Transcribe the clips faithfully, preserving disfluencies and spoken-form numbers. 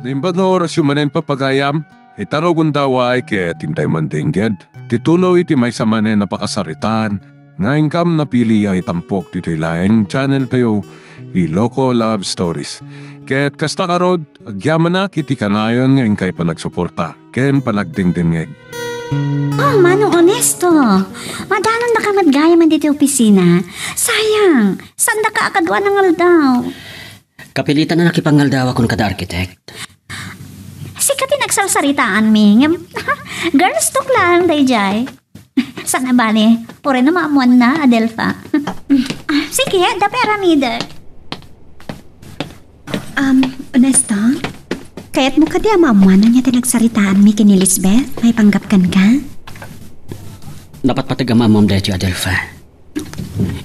Imbag nga orasyo manen, pagayam, ita no gundaway ket intay mandengngeg ti tuloy ti maysa manen a pakasaritaan nga inkam napili a itampok ditoy laeng channel tayo, Iloko Love Stories. Ket kasta ngarud, agyamanak iti kanayon nga inkay panagsuporta ken panagdengdengngeg. Oh, Manong Onesto! Madalon na ka met gayam ditoy opisina. Sayang, saan da ka a kadua nga aldaw? Kapilitan a nakipangaldaw a kun kada architect. Sika ti nagsarsaritaanmi, ngem girls talk laeng daydiay. Saan a bale, purem no maammuanna, Adelfa. Ah, sige, adda pay aramidek. Um, Onesto? Kayatmo kadi a maammuan ania ti nagsaritaanmi ken ni Lisbeth? Maipanggap kenka? Napatpateg a maammuam daytoy, Adelfa.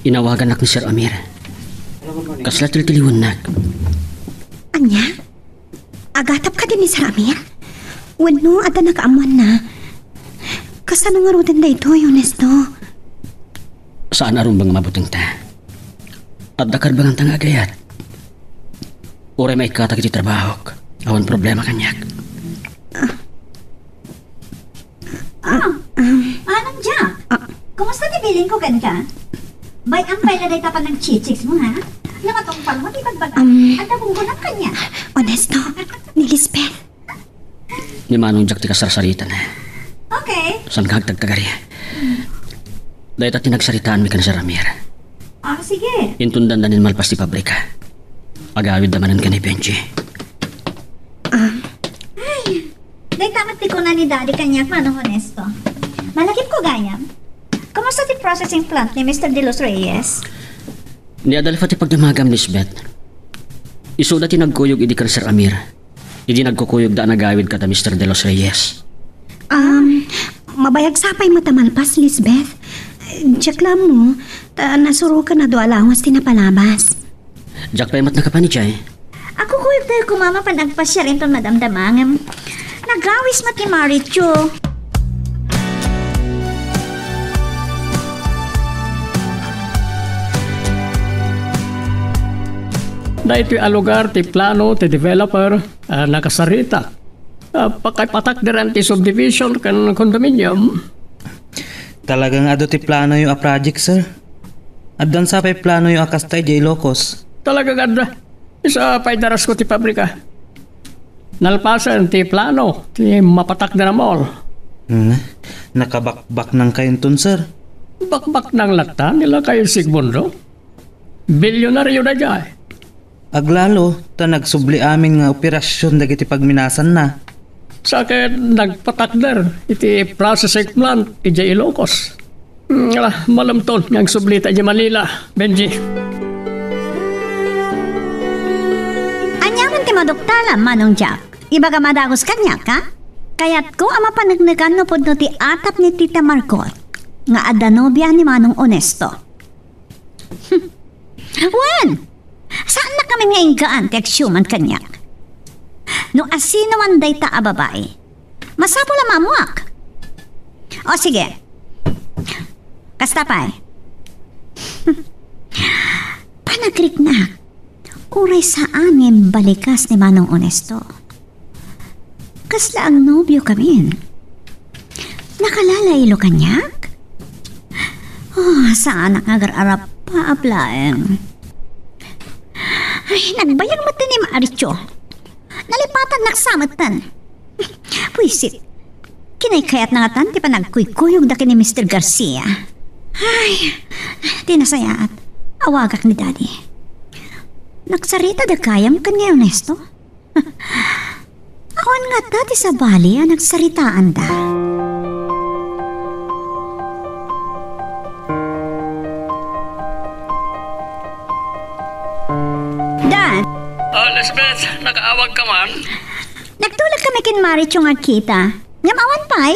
Inawagannak ni Sir Amir. Kasla tiltiliwennak. Ania? Agatep kadi ni Sir Amir? Wenno, adda nakaammuanna? Kasano ngaruden daytoy, Onesto? Saan a rumbeng a mabutengta. Adda karbenganta nga agayat. Uray maikkatak iti trabahok, awan problema kaniak. Ah, Manong Jack, ah, kumusta ti bilin ko kenka? Bay-am pay la dayta panagchichicks mo, ha? Nakatungpal mo ti bagbaga. Um, adda gunggunam kaniak. Onesto, ni Lisbeth. Ni Manong Jack ti kasarsaritana. Okay. Saan ka agtagtagari? Dayta ti nagsaritaanmi ken Sir Amir. Ah, sige. Inton dandani malpas ti pabrika, agawidda manen ken ni Benji. Ah. Ay, dayta met ti kuna ni Daddy kaniak, Manong Onesto. Malagipko gayam. Kumusta ti processing plant ni Mister De Los Reyes? Ni Adelfa ti pagdamagam, Lisbeth. Isuda ti nagkuyog idi ken Sir Amir. Idi nagkukuyogda a nagawid kada Mister De Los Reyes. Um, mabayag sapay met a malpas, Lisbeth. Diak la ammo, ta nasuroken a dua a lawas ti napalabas. Diak pay met nakapan idiay. Agkukuyogtayo koma mapan agpasiar inton madamdama ngem nagawis met ni Marichu. Daytoy a lugar ti plano ti developer a nakasarita. Ah, pakaipatakderan ti subdivision ken condominium. Talaga nga adu ti planoyo a project, sir. Addan sa pay planoyo a kasta idiay Ilocos? Talaga nga adda. Isu pay darasko ti pabrika. Nalpasen ti plano ti mapatakder a mall. Hmm, nakabakbaknangkayo inton, sir. Bakbaknang latta ni lakay Sigmundo. Bilyonaryo daydiay. Aglalo ta nagsubli amin nga operasyon dagiti pagminasanna. Sa ket nagpatakder iti processing plant idiay Ilocos. Hmm, ala, malem ton nga agsublita idiay Manila, Benji. Ania man ti maduktalam, Manong Jack? Ibagam a dagus kaniak, ha? Kayatko a mapaneknekan no pudno ti atap ni Tita Margot nga adda nobia ni Manong Onesto. Wen, saannakami nga inggaan ti agsiuman kaniak. No asinoman dayta a babai, masapul a maammuak. O, sige. Kasta pay. Panagriknak, uray saan nga imbalikas ni Manong Onesto. Kasla agnobiokamin? Nakalalaylo kaniak? Oh, saanak nga agar-arap pa, plaeng. Ay, nagbayag met ni Marichu. Nalipatannak sa metten. Buisit. Kinaykayatna ngatan ti panagkuykuyogda ken ni Mister Garcia. Ay, ti nasayaat, awagak ni Daddy. Nagsaritada gayam ken ni Onesto? Awan ngata ti sabali a nagsaritaanda. Dan! Ah, Lisbeth, nakaawagka man? Nagtulagkami ken Marichu nga agkita. Ngem awan pay?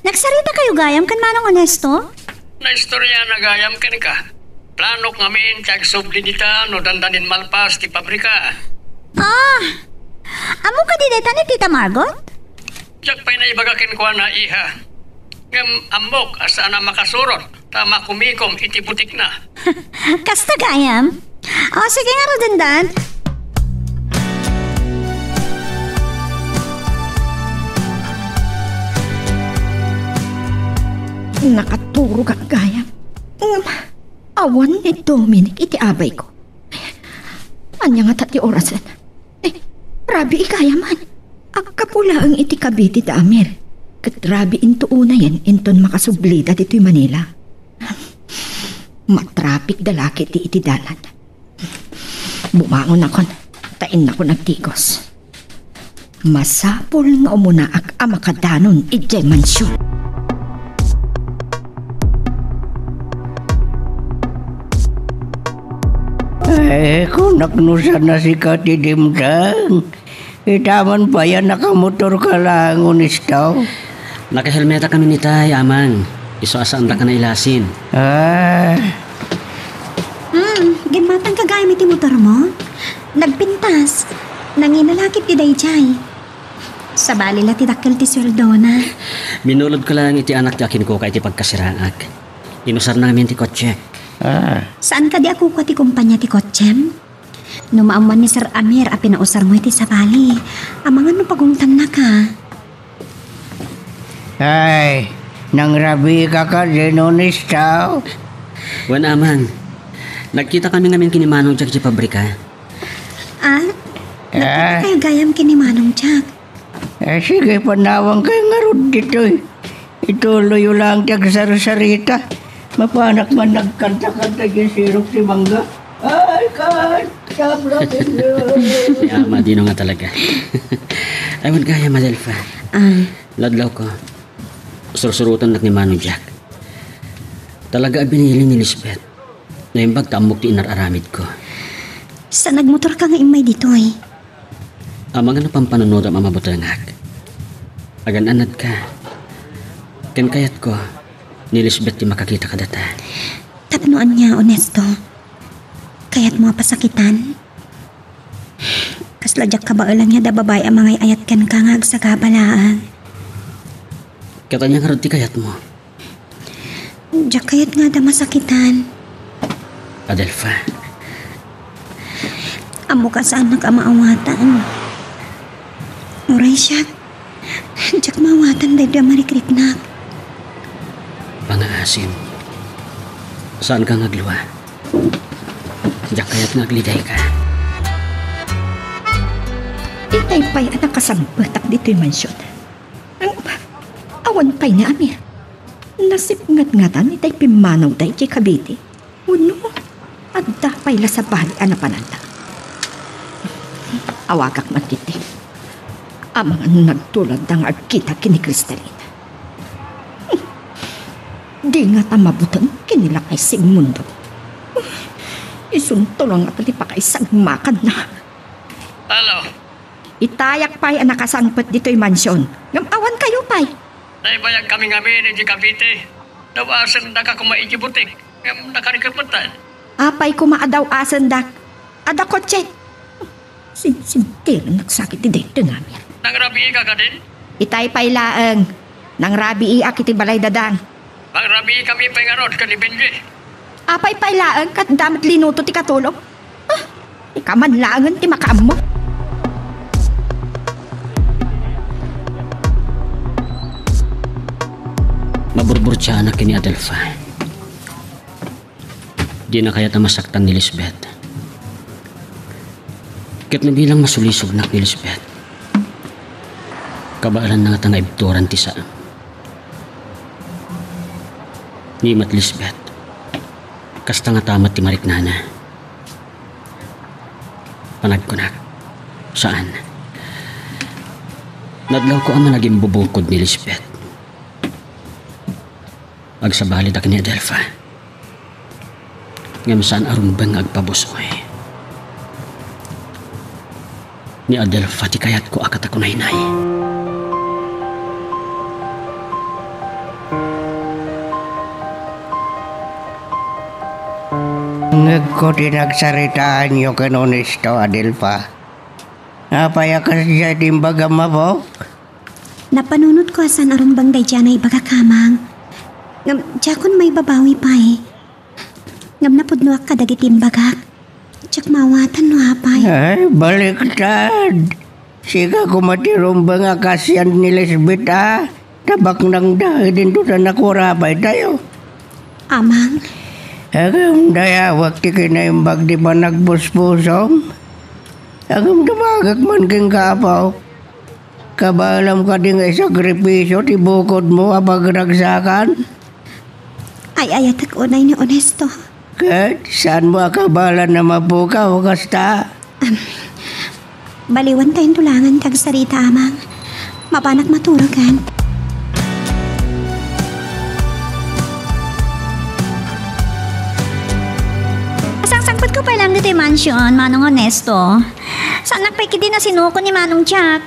Nagsaritakayo gayam ken Manong Onesto? Naistoriana gayam kenka. Planok ngamin ti agsubli dita no dandanin malpas ti pabrika. Ah! Ammom kadi dayta ni Tita Margot? Diak pay naibaga kenkuana, iha. Ngem ammok a saan a makasurot ta makumikom iti butikna. Kasta gayam? O, sige ngaruden, Dan. Nakaturogak gayam. Ngem, awan ni Dominic iti abayko. Ania ngata ti orasen? Eh, rabii gayam man. Aggapu laeng iti Cavite da Amir. Ket rabiinto unayen inton makasublida ditoy Manila. Matrapik da la ketdi iti dalan. Bumangonakon, ta innakon agtigos. Masapul nga umunaak a makadanon idiay mansion. Eh, kunak no saan a sika ti dimteng. Ita man pay a nakamotorka laeng, Onesto. Nakahelmetakami ni tay, Amang. Isu a saandaka nailasin. Ah. Hmm, gimmatangka gayam iti motormo? Nagpintas. Nangina la ketdi daydiay. Sabali la ti dakkel ti sueldona. Minulodko laeng iti anak ti akinkuka iti pagkasiraak. Inusarna ngamin ti kotsek. Ah. Saan kadi a kukua ti kompania ti kotsem? No maammuan ni Sir Amir a pinausarmo iti sabali, amangan no pagungtannaka. Ay, nangrabiika kadin, Onesto? Wen, Amang. Nagkitakami ngamin ken ni Manong Jack iti pabrika. Ah? Eh? Nagkita kayo gayam ken ni Manong Jack? Eh, sige, panawankayo ngarud ditoy. Ituloyyo laeng ti agsarsarita. Mapanak man nagkantakanta diay sirok ti mangga. Ay, kanta, Flamingo. Ni Ama, dino nga talaga. Ay, wen gayam, Adelfa. Ah. Ladlawko, sursurotennak ni Manong Jack. Talaga a binili ni Lisbeth. Naimbag ta ammok ti inar-aramidko. Sa nagmotorka nga immay ditoy? Amangan no pampanunodam a mabutengak. Agan-anadka. Ken kayatko, ni Lisbeth ti makakita kadata. Tapno ania, Onesto? Kayatmo a pasakitan? Kasla diak kabaelan nga adda babai a mangay-ayat kenka nga agsagaba laeng. Ket ania ngarud ti kayatmo? Diak kayat nga adda masakitan. Adelfa. Ammok a saannak a maawatan. Uray siak, diak maawatan daytoy a marikriknak. Pangaasim. Saanka nga aglua. Diak kayat nga aglidayka. Itay pay a nakasambetak ditoy mansion. Ang, awan pay ni Amir. Nasipngetngetan itay pimmanawda idiay Cavite. Wenno, adda pay la sabali a napananda. Awagak man ketdi. Amangan no nagtuladda nga agkita ken ni Cristalina. Di ngata mabuteng ken ni Lakay Sigmundo. Isunto la ngata ti pakaisagmakanna. Hello. Itayak pay a nakasangpet ditoy mansion. Ngem awan kayo pay. Naibayag kami ngamin idiay Cavite. Daw-asendaka koma idiay butik, ngem nakarikep metten. Apay koma a daw-asendak? Adda kotse. Sinsintirennak sakit ti daytoy nga Amir. Nangrabiika kadin? Itay pay laeng. Nangrabiiak iti balay dadang. Mangrabiikami pay ngarud ken ni Benji. Apay pay laeng ket adda met linuto ti katulong? Ah, ikaman laengen ti makaammo. Maburburtiaanak ken ni Adelfa. Dina kayat a masaktan ni Lisbeth. Ket no bilang masulisognak ni Lisbeth, kabaelanna ngata nga ibturan ti saem. Ni met Lisbeth, kasta ngata met ti mariknana. Panagkunak, saan. Nadlawko a managimbubukod ni Lisbeth. Agsabali dagiti ni Adelfa. Ngem saan a rumbeng nga agpabusoy. Ni Adelfa ti kayatko a katakunaynay. Ngegko ti nagsaritaanyo ken Onesto, Adelfa. Apay a kasdiay ti imbagam, Apo? Napanunotko a saan a rumbeng daydiay a naibagak, Amang. Ngem, diakon maibabawi pay. Ngem napudnoak kadagiti imbagak. Diak maawatan no apay. Ay, baliktad. Sika koma ti rumbeng a kaasian ni Lisbeth, a? Tabaknangda, idinto ta nakurapay tayo. Amang. Agam dayawak ti kinaimbag ti panagbusbusom. Agam dumagak man ken kapaw. Kabaelam kadi nga isakripisyo ti bukodmo a pagragsakan? Ay-ayatek unay ni Onesto. Ket saanmo a kabaelan a mapukaw kasta? Am, baliwan ta intulangan ti agsarita, Amang. Mapanak maturogan. Sangsangpetko pay lang ditoy mansion, Manong Onesto. Saannak pay ketdi nasinukon ni Manong Jack.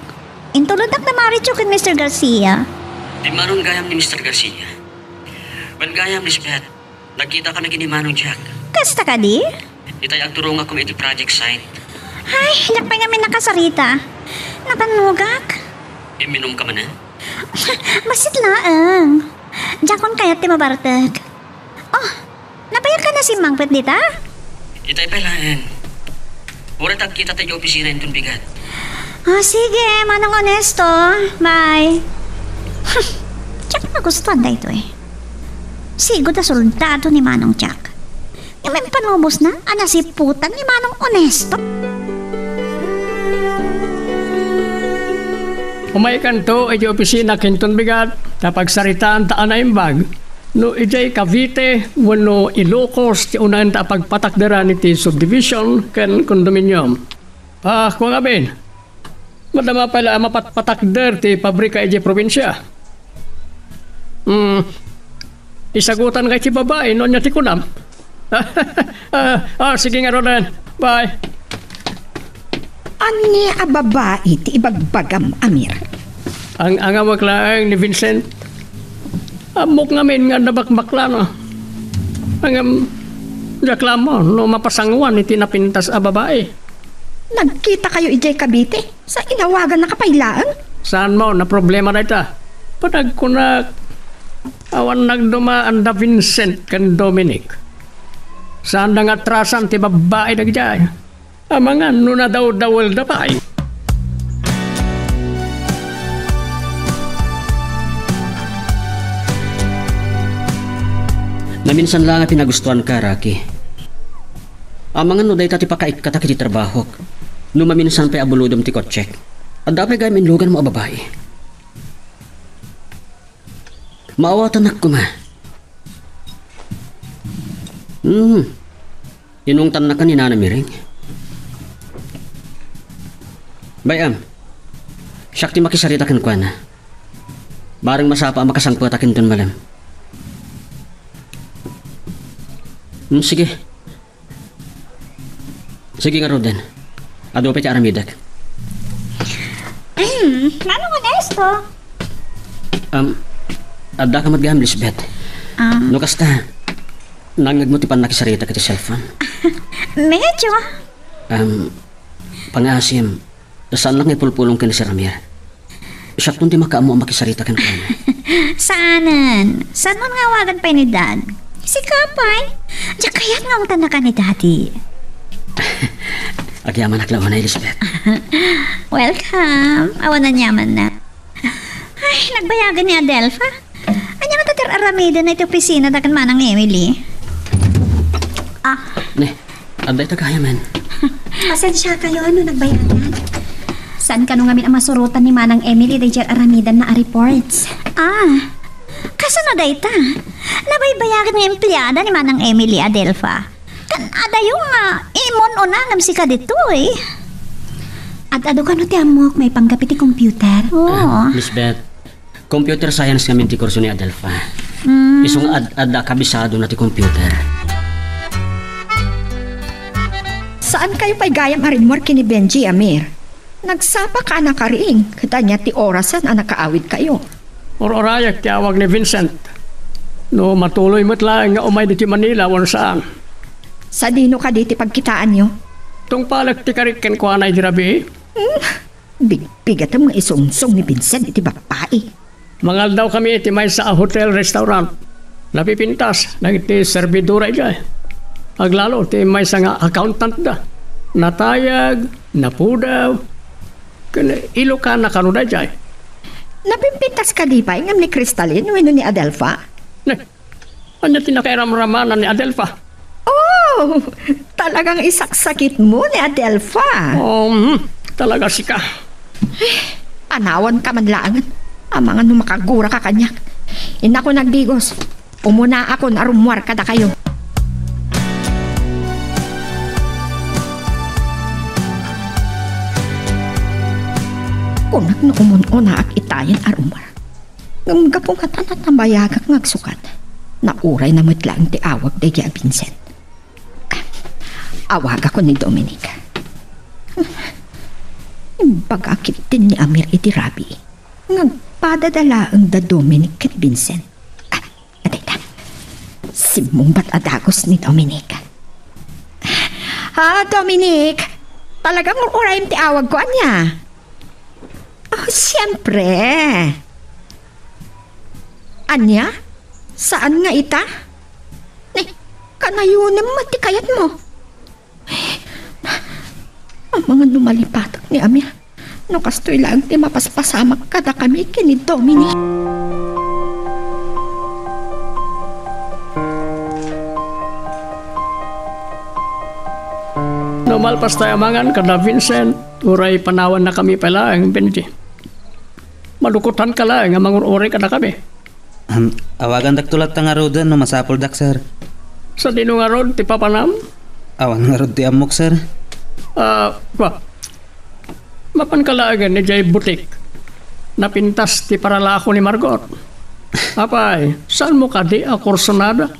Intulodnak na Maricho ken Mister Garcia. Di manon gayam ni Mister Garcia. Wen gayam, Lisbeth, nagkitakami ken ni Manong Jack. Kasta kadi? Itay agturongakon iti project site. Ay, diak pay ngamin nakasarita. Napannugak. Imminum ka manen? Bassit laeng. Diakon kayat ti mabartek. Oh, nabayag ka na simmangpet dita? Itay pay laeng. Uray ta agkita ta idiay opisina inton bigat. Ah, sige, Manong Onesto. Bye. Diak magustuhan daytoy. Sigud a soldado ni Manong Jack. Ngem impanubosna a nasiputan ni Manong Onesto. Umaykanto idiay opisina inton bigat ta pagsaritaan ta a naimbag no idiay Cavite wenno Ilocos ti unaen ta a pagpatakderan iti subdivision ken condominium. Ah, kunak ngamin, madama pay la a mapatpatakder ti pabrika idiay probinsia. Hmm, isagutan nga iti babai no ania ti kunam. Ah, ah, sige ngaruden. Bye. Ania a babai ti ibagbagam, Amir? Ang-angawek laeng ni Vincent. Ammok ngamin nga adda bakbaklana. Ngem, diak la ammo no mapasanguan iti napintas a babai. Nagkitakayo idiay Cavite? Sa inawagannaka pay laeng? Saanmo, naproblema dayta. Panagkunak, awan nagduma anda Vincent ken Dominic. Saanda nga atrasan ti babbai dagijay. Amangan no nadawdawelda pay. Naminsan la nga pinagustuanka, Rocky. Amangan no dayta ti pakaikkatak iti trabahok. No maminsan pay a bulodem ti kotsek, adda pay gayam inluganmo a babai. Maawatanak koma. Hmm. Inungtannaka ni Nana Miring. Bay-am, siak ti makisarita kenkuana. Bareng masapa a makasangpetak inton malem. Hmm, sige. Sige ngaruden. Adu pay ti aramidek. Manong Onesto. Um, adda ka met gayam, Lisbeth. Ah. No kasta, nangngegmo ti pannakisarita iti cellphone? Medyo. Um, pangaasim, saannak nga ipulpulong ken ni Sir Amir. Siakton ti makaammo a makisarita kenkuana. Saanen. Saanmo nga awagan pay ni Dad? Sika pay. Diak kayat nga ungtannaka ni Daddy. Agyamanak la unay, Lisbeth. Welcome. Awan aniamanna. Ay, nagbayagen ni Adelfa. Ania ngata ti ar-aramidenda iti opisina da ken Manang Emily? Ah. Ne, adda ita gayamen. Pasensiakayo no nagbayagan. Saan kano ngamin a masurotan ni Manang Emily daydiay ar-aramidanna a reports? Ah, kasano dayta? Nabaybayagan nga empleada ni Manang Emily, Adelfa. Kan adayo nga immun-una ngem sika ditoy. Ad-adu kano ti ammok maipanggep iti computer? Oo. Ah, Lisbeth, computer science ngamin ti kurso ni Adelfa. Mm. Isu nga ad-, adda kabisadona ti computer. Saankayo pay gayam a rimmuar ken ni Benji, Amir? Nagsapaka a nakaring, ket ania ti orasen a nakaawidkayo? Ur-urayek ti awag ni Vincent. No matuloy met laeng nga umay ditoy Manila, wen saan. Sadino kadi ti pagkitaanyo? Tungpalek ti karik kenkuana idi rabii. Hmm, bigbigatem nga isungsong ni Vincent iti babbai. Mangaldawkami iti maysa a hotel restaurant. Napipintas dagiti serbidora idiay. Aglalo ti maysa nga accountant da. Natayag, napudaw, ken Ilocana kano daydiay. Napimpintas kadi pay ngem ni Cristalin wenno ni Adelfa? Ne, ania ti nakairamramanan ni Adelfa? Oh, talagang isaksakit mo ni Adelfa. Oh, hmm, talaga sika. Panawanka man laengen. Amangan no makaguraka kaniak. Innak, Bigos. Umunaakon a rummuar kadakayo. Kunak no umun-unaak itayen a rummuar. Ngem gapu nga ta natabayagak nga agsukat, naurayna met laeng ti awag daydiay a Vincent. Awagakon ni Dominic. Imbaga ketdin ni Amir iti rabii nga agpadada laeng da Dominic ken Vincent. Ah, adayta. Simmungbat a dagus ni Dominic. Ah, Dominic! Talagang ur-urayem ti awagko, ania? Oh, siempre. Ania? Saan nga ita? Ni, kanayonem met ti kayatmo. Amangan no malipatak ni Amir. No kastoy laeng ti mapaspasamak kadakami ken ni Dominic. No malpas tay amangan kada Vincent, uray panawannakami pay laeng, Benji. Madukotanka laeng a mangur-uray kadakami. Ahm, awagandakto latta ngaruden no masapuldak, sir. Sadino ngarud ti papanam? Awan ngarud ti ammok, sir. Ah, wa. Mapanka laengen idiay butik. Napintas ti paralako ni Margot. Apay, saanmo kadi a kursunada?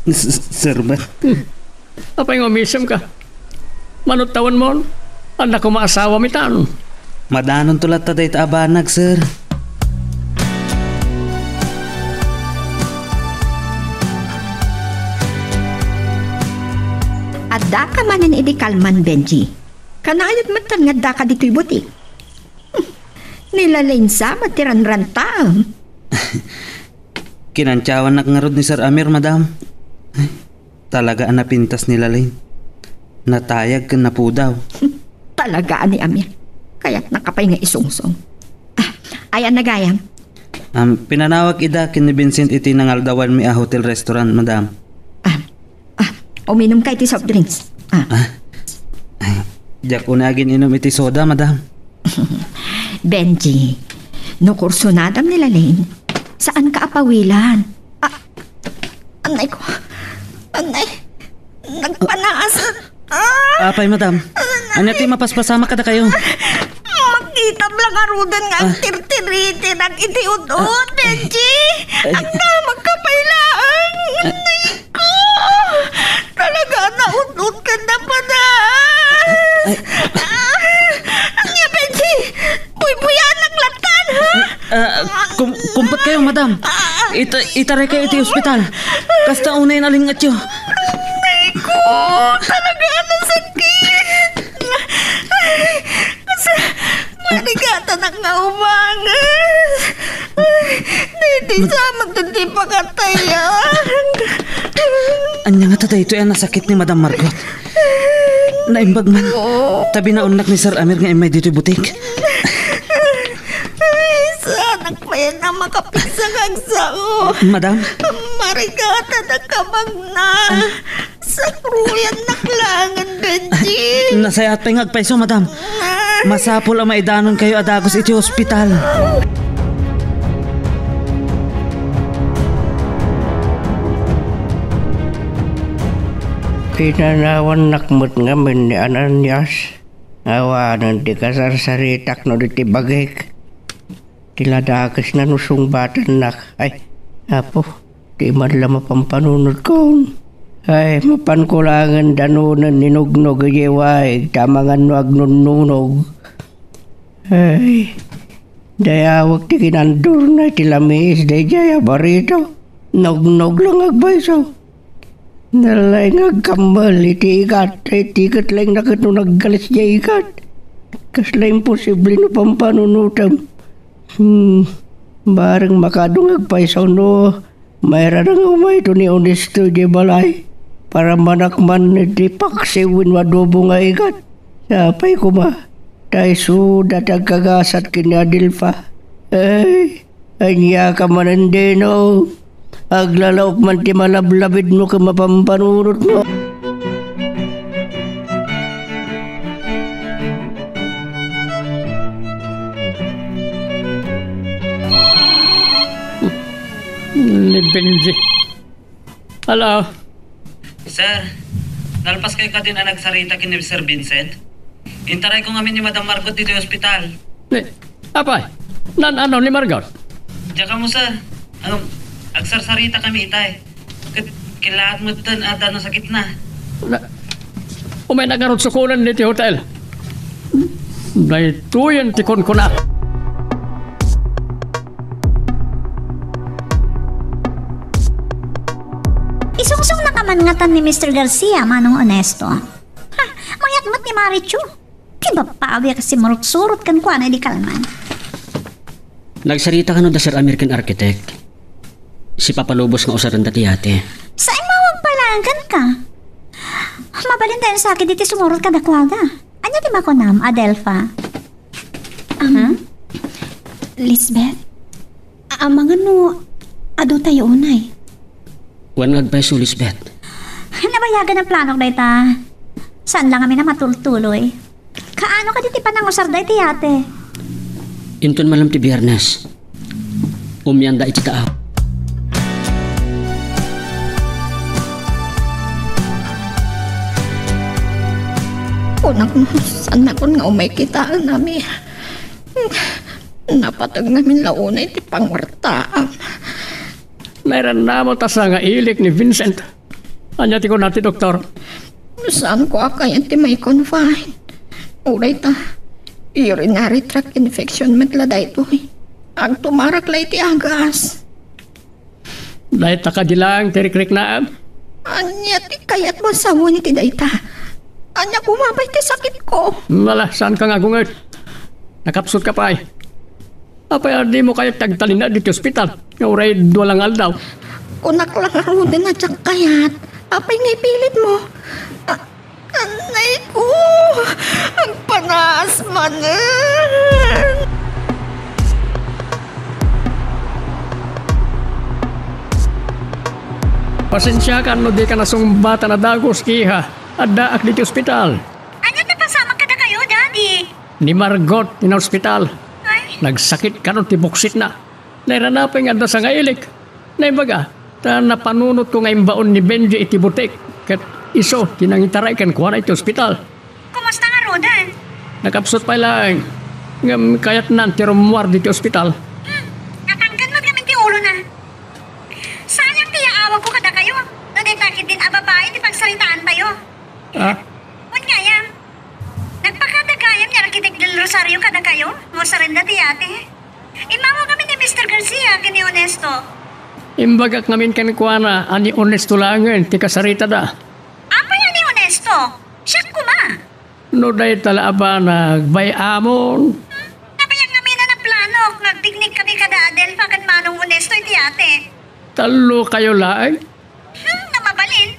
S-, s-, sir, ba? Hmm. Apay nga umisemka? Mano tawenmon? Adda koma asawam itan. Madanonto latta dayta a banag, sir. Addaka manen idi kalman, Benji. Kanayod metten nga addaka ditoy butik. Ni Lalain sa met ti ranrantaem. Kinantiawannak ngarud ni Sir Amir, madam. Talaga a napintas ni Lalain. Natayag ken napudaw. Talaga a ni Amir. Kayatnaka pay nga isungsong. Ah, ayan na gayam. Am, pinanawag ida ken ni Vincent iti nangaldawanmi a hotel restaurant, madam. Ah, ah, uminumka iti soft drinks. Ah. Ah. Ay, diak unay agin-inum iti soda, madam. Benji, no kursunadam ni Lalain, saanka a pawilan. Ah, anay ko. Anay. Nagpanaas. Ah! Apay, madam? Ania ti mapaspasamak kadakayo? Makitam la ngaruden nga Ah. agtirtiritinak iti ud-ud, Benji. Ay. Agdamagka pay laeng. Anay ko. Talaga, naud-od ken napadas. Ay. Ah, ania, Benji? Buybuyanak lattan, ha? Ah, kum-, kumpetkayo, madam. Ah. Ita-, itaray kayo iti ospital. Kasta unay nalingatyo. Aray ko, talaga, nasakit. Ay, kas-, marigatanak nga umanges. Ay, daydi sa met ti pakatayan. Ania ngata daytoy a nasakit ni Madam Margot? Naimbag man. Oo. Ta binaonnak ni Sir Amir nga immay ditoy butik. Ay, saanak pay a makapigsa kag sao. Madam? Marigatanak a bagna. Ah. Sakruyannak laengen, Benji. Nasayaat pay nga agpayso, madam. Ah. Masapul a maidanonkayo a dagus iti ospital. Pinanawannak met ngamin ni Ananias. Awanen ti kasarsaritak no di ti bagik. Ti ladakesna no sungbatannak. Ay, Apo, di man la mapampanunotkon. Ay, mapanko laengen danonen ni Nognog idiay waig, ta amangan no agnunnunog. Ay, dayawek ti kinandurna iti lamiis daydiay a barito. Nognog la nga agpayso. Nalaing nga agkammel iti igat, iti igat laing na ket no naggalis diay igat. Kasla imposible no pampanunotem. Hmm, bareng makaadu nga agpayso no mairada nga umayto ni Honesto idiay balay para manakman iti paksiw wenno adobo nga igat. Sapay koma, ta isuda ti agkagasat ken ni Adelfa. Ay, ania ka manen, Dino? Aglalaok man ti malablabidmo ken mapampanunotmo. Ni Benji. Hello? Sir, nalpas kayo kadin a nagsarita ken ni Sir Vincent? Intarayko ngamin ni Madam Margot ditoy ospital. Ni, apay, naan-ano ni Margot? Diak ammo, sir. Ngem, agsarsarita kami itay. Ket, kilaat metten a adda nasakitna. Na, umay na ngarud sukonen ditoy hotel. Daytoyen ti kunkunak. Isungsungnaka man ngatan ni Mister Garcia, Manong Onesto. Ha, mayat met ni Marichu. Ti babbawi a simurot-surot kenkuana idi kalman. Nagsarita kano da Sir Amir ken Architect. Sipapalubos nga usarenda ti yate. Saan mawagbalangan ka? Mabalinda sakit iti sumurot kadakuada. Ania ti makunam, Adelfa? Um, Hmm? Lisbeth? Amangan no adu tayo unay. Wen nga agpayso, Lisbeth. Nabayagan a planok dayta. Saan lang kami na matultuloy. Kaano kadi ti panangusarda iti yate? Inton malem ti Biernes, umianda iti taaw. Kunam, saan nakon nga umay kitaen, Amir? Napateg ngamin la unay ti pangwartaam. Nairannamo ta sangailik ni Vincent. Ania ti kuna ti doktor? Saanko a kayat ti mai-confine. Uray ta, urinary tract infection met la daytoy. Agtumarak la iti agas. Dayta kadi laeng ti rikriknaam? Ania ti kayatmo a sawen iti dayta? Ania koma pay ti sakitko? Ala, saanka nga agunget. Nakapsutka pay. Apay a dimo kayat ti agtalinaed iti ospital nga uray dua la nga aldaw? Kunak la ngaruden a diak kayat. Apay nga ipilitmo? A-, anayko, agpanas manen. Pasensiakan no dika nasungbatan a dagus, iha. Addaak ditoy ospital. Ania ti pasamak kadakayo, Daddy? Ni Margot ti naospital. Ay. Nagsakit kano ti buksitna. Nairana pay nga adda sangailik. Naimbag a, ta napanunotko nga imbaon ni Benji iti butik, ket isu ti nangitaray kenkuana iti ospital. Kumusta ngaruden? Nakapsut pay laeng. Ngem kayatnan ti rummuar ditoy ospital. Hmm, natangken met ngamin ti ulona. Sayang ti yaawagko kadakayo, no dayta ketdin a babai ti pagsaritaantayo. Ah? Wen gayam, nagpakada gayam ni Architect Del Rosario kadakayo, nga usarenda ti yate. Immawag amin ni Mister Garcia ken ni Onesto. Imbagak ngamin kenkuana a ni Onesto laengen ti kasaritada. Apay a ni Onesto? Siak koma. No dayta la a banag, bay-amon. Hmm? Nabayag ngamin a naplanok nga agpiknik kami kada Adelfa ken Manong Onesto iti yate. Tallo kayo laeng? Hmm, nga mabalin,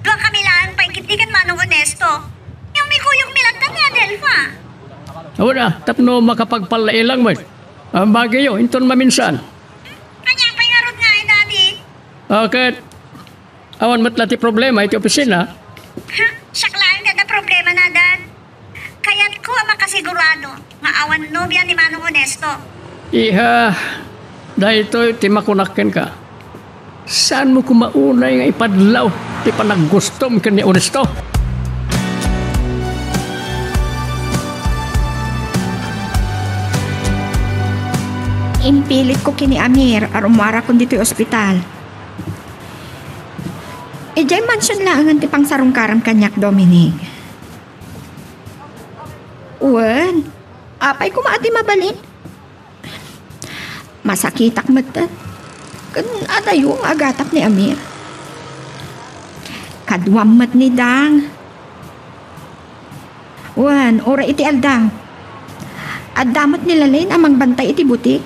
dua kami laeng pay ketdi ken Manong Onesto. Ngem ikuyogmi latta ni Adelfa. Awan a, tapno makapagpallailang met. Ambagiyo, inton maminsan. Hmm, ania pay ngarud nga ay, Daddy? Aket, awan met la ti problema iti opisina. Hmm, siak laeng ti adda problemana, Dad. Kayatko a makasigurado nga awan nobia ni Manong Onesto. Iha, daytoy ti makunak kenka. Saanmo koma unay nga ipadlaw ti panaggustom ken ni Onesto? Impilitko ken ni Amir a rummuarakon ditoy ospital. Idiay mansion laengen ti pangsarungkaram kaniak, Dominic. Wen, apay koma a di mabalin? Masakitak met, ken adayo nga agatap ni Amir. Kaduam met ni Dang. Wen, uray iti aldaw, adda met ni Lalaine a mangbantay iti butik.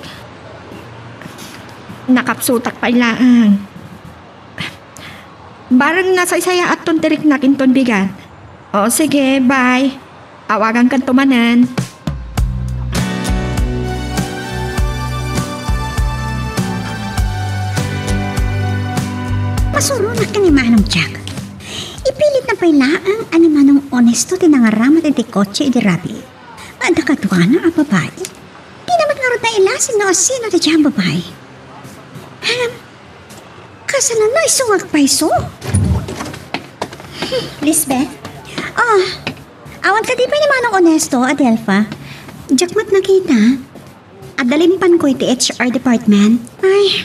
Nakapsutak pay laeng. Bareng nasaysayaatton ti riknak inton bigat. O, sige, bye. Awagankanto manen. Suronak ken ni Manong Jack. Ipilitna pay laeng a ni Manong Onesto ti nangaramat iti kotse idi rabii. Adda kaduana a babai. Dina met ngarud nailasig no asino daydiay a babai. Ahem. Kasano no isu nga agpayso? Hmm, Lisbeth? Ah, awan kadi pay ni Manong Onesto, Adelfa? Diak met nakita. Adda limpanko iti H R department. Ay,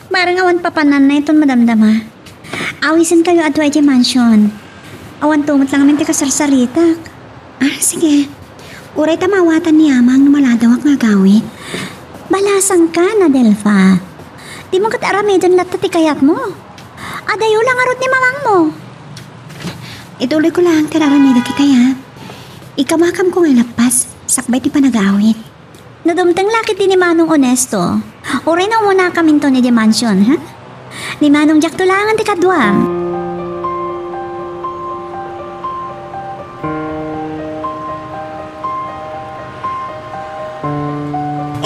bareng awan papananna iton madamdama. Awisenkayo a dua idiay mansion. Awanto met lang ngamin ti kasarsaritak. Ah, sige. Uray ta maawatan ni Amang no maladawak nga agawid. Balasangkan, Adelfa. Dimo ket aramiden latta ti kayatmo. Adayo la ngarud ni mamangmo. Ituloyko laeng ti ar-aramidek ita, ya. Ikamakamko nga ilappas, sakbay ti panagaawid. No dumteng la ketdi ni Manong Onesto, uray no umunakaminton idiay mansion, ha? Ni Manong Jackto laengen ti kadua.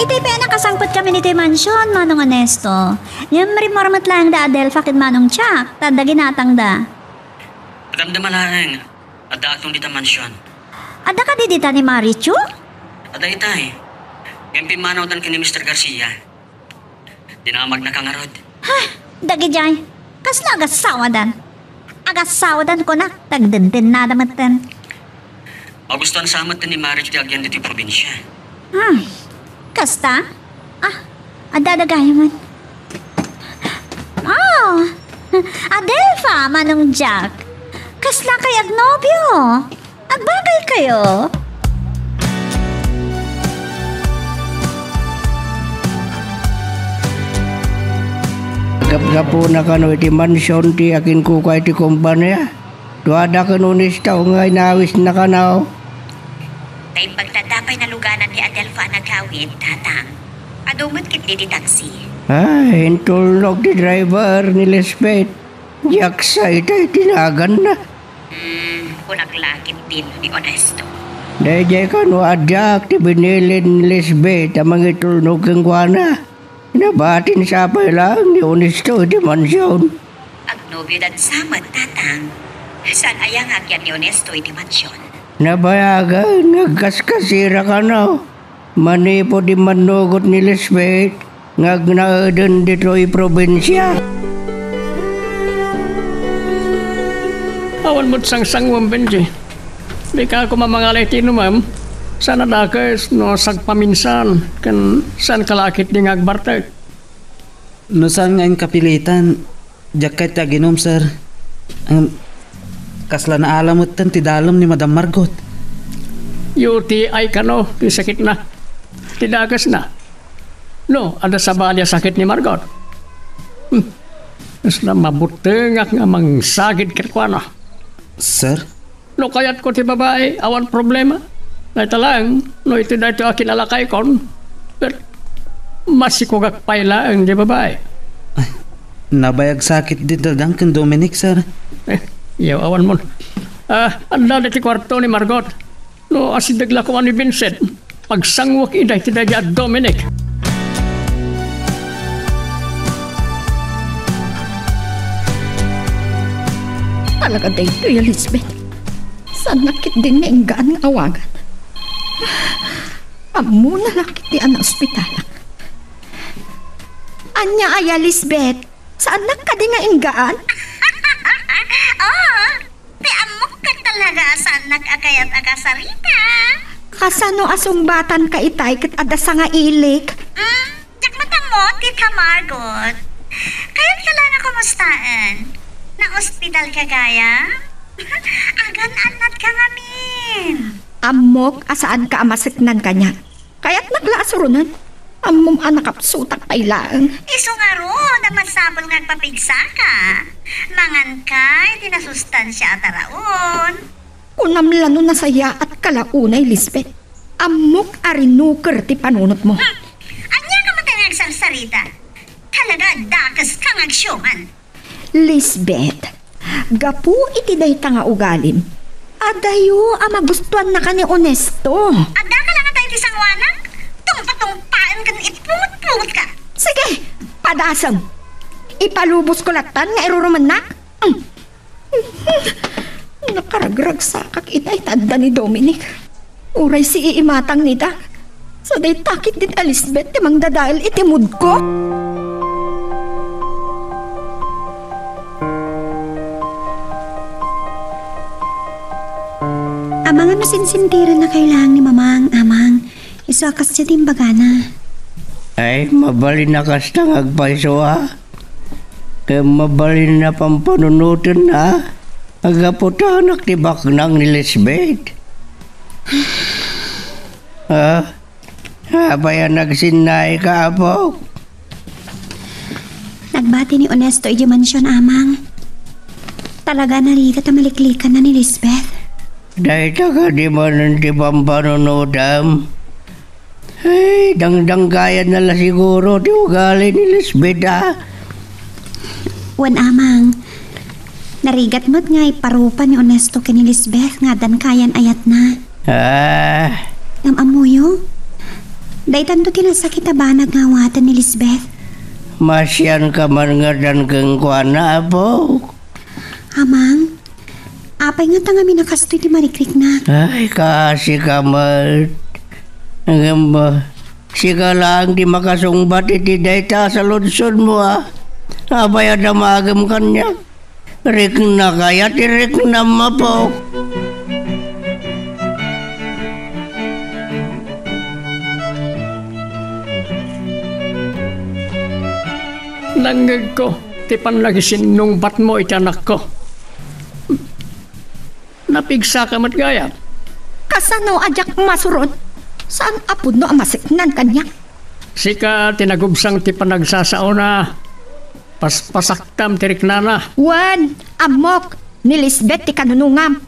Itay pay a nakasangpetkami iti mansion, Manong Onesto. Ngem rimmuar met laeng da Adelfa ken Manong Jack, ta adda ginatangda. Madamdama laeng. Addaakon dita mansion. Adda kadi dita ni Marichu? Adda itay. Ngem pimmanawdan ken ni Mister Garcia. Dinamagnaka ngarud. Ha? Dagidiay? Kasla agasawadan? Agasawadan kunak, ta agdendennada metten. Magustuan sa met ni Marichu ti agyan ditoy probinsia. Hmm. Kasta? Ah, adda da gayamen. Ah, Adelfa, Manong Jack. Kasla kay agnobio? Agbagay kayo? Gapgapuna kano iti mansion ti akinkuka iti kompania? Duada ken Onesto nga inawisna kano. Ta imbag ta adda pay naluganan ni Adelfa a nagawid, Tatang. Adu met ketdi ti taxi. Ay, intulnog ti driver ni Lisbeth. Diak sa itay ti naganna. Hmm, kunak la ketdin ni Onesto. Daydiay kano a diak ti binilin ni Lisbeth a mangitulnog kenkuana. Nabatin sa pay laeng ni Onesto iti mansion. Agnobiodan sa met, Tatang. Saan aya nga agyan ni Onesto iti mansion? Nabayagen nga agkaskasira kano. Manipud immannugot ni Lisbeth nga agnaeden ditoy probinsia. Awan met sangsanguem, Benji. Dika koma mangala iti inumem. Saan a dakes no sagpaminsan ken saanka la ketdi nga agbartek. No saan nga inkapilitan, diak kayat ti aginum, sir. Ngem, kasla naala metten ti dalem ni Madam Margot. U T I kano ti sakitna. Ti dakesna. No, adda sabali a sakit ni Margot. Hmm. Kasla mabuttengak nga mangsagid kenkuana. Sir? No kayatko ti babai, awan problema. Dayta laeng, no iti daytoy a kinalakaykon, ket masikogak pay laeng ti babai. Ay, nabayag sakit ti dadang ken Dominic, sir. Eh, yaw, awan mon. Ah, adda ti kuarto ni Margot. No, asideg la koma ni Vincent. Pagsanguek ida iti daydi a Dominic. Talaga daytoy, Elizabeth. Saannak ketdin nga inggaan nga awagan. Ammona la ketdi a naospitalak. Ania aya, Lisbeth? Saannak kadi nga inggaan? Oo, ti ammok ket talaga a saannak a kayat a kasarita. Kasano a sungbatanka itay ket adda sangailik? Mm, diak met ammo, Tita Margot. Kayatka la nga kumustaen? Naospitalka gayam? Agan-annatka ngamin. Ammok a saanka a maseknan kaniak. Kayatnak la a suronen. Ammom a nakapsutak pay laeng. Isu ngarud a masapul nga agpapigsaka. Manganka iti nasustansia a taraon. Kunam la no nasayaatka la unay, Lisbeth. Ammok a rinuker ti panunotmo. Hmm. Ania ka met nga agsarsarita? Talaga a dakeska nga agsiuman. Lisbeth, gapu iti dayta nga ugalim, adayo a magustuannaka ni Onesto. Addaka la nga tayo ti sanguanak? Tungpatungpaenka ken ipungotpungotka. Sige, padasem. Ipalubosko lattan nga irurumennak? Mm. Nakaragragsakak ita ita adda ni Dominic. Uray si iimatang nita. Sa dayta ketdin a Lisbeth ti mangdadael iti moodko. Amang, no sinsintiran na kayo lang ni Mamang, Amang. Isu a kasdiay ti imbagana. Ay, mabalin a kasta nga agpayso, a. Ket mabalin a pampanunoten, a. Agaputanak ti baknang ni Lisbeth. Ha? Apay a nagsinnaika, apo? Nagbati ni Onesto iti mansion, Amang. Talaga, narigat a maliklikan na ni Lisbeth. Dayta kadi manen ti pampanunotam? Ay, dangdanggayan na la siguro ti ugali ni Lisbeth, a. Wen, Amang. Narigat met nga iparupa ni Onesto ken ni Lisbeth nga addan kayan ayatna. Ah. Ngem ammoyo? Daytanto ti nasakit a banag nga awaten ni Lisbeth. Masianka man ngarud kenkuana, apo. Amang, apay ngata ngamin a kastoy ti marikriknak? Ay, kaasika met. Ngem, ah, sika laeng ti makasungbat iti dayta a saludsodmo, a. Apay a damagem kaniak? Riknak aya ti riknam, apo? Nangngegko ti pannakisinnungbatmo iti anakko. Napigsaka met gayam. Kasano a diak masurot? Saan a pudno a masiknam kaniak? Sika ti nagubsang ti panagsasaona. Paspasaktam ti riknana. Wen, ammok, ni Lisbeth ti kanunongam.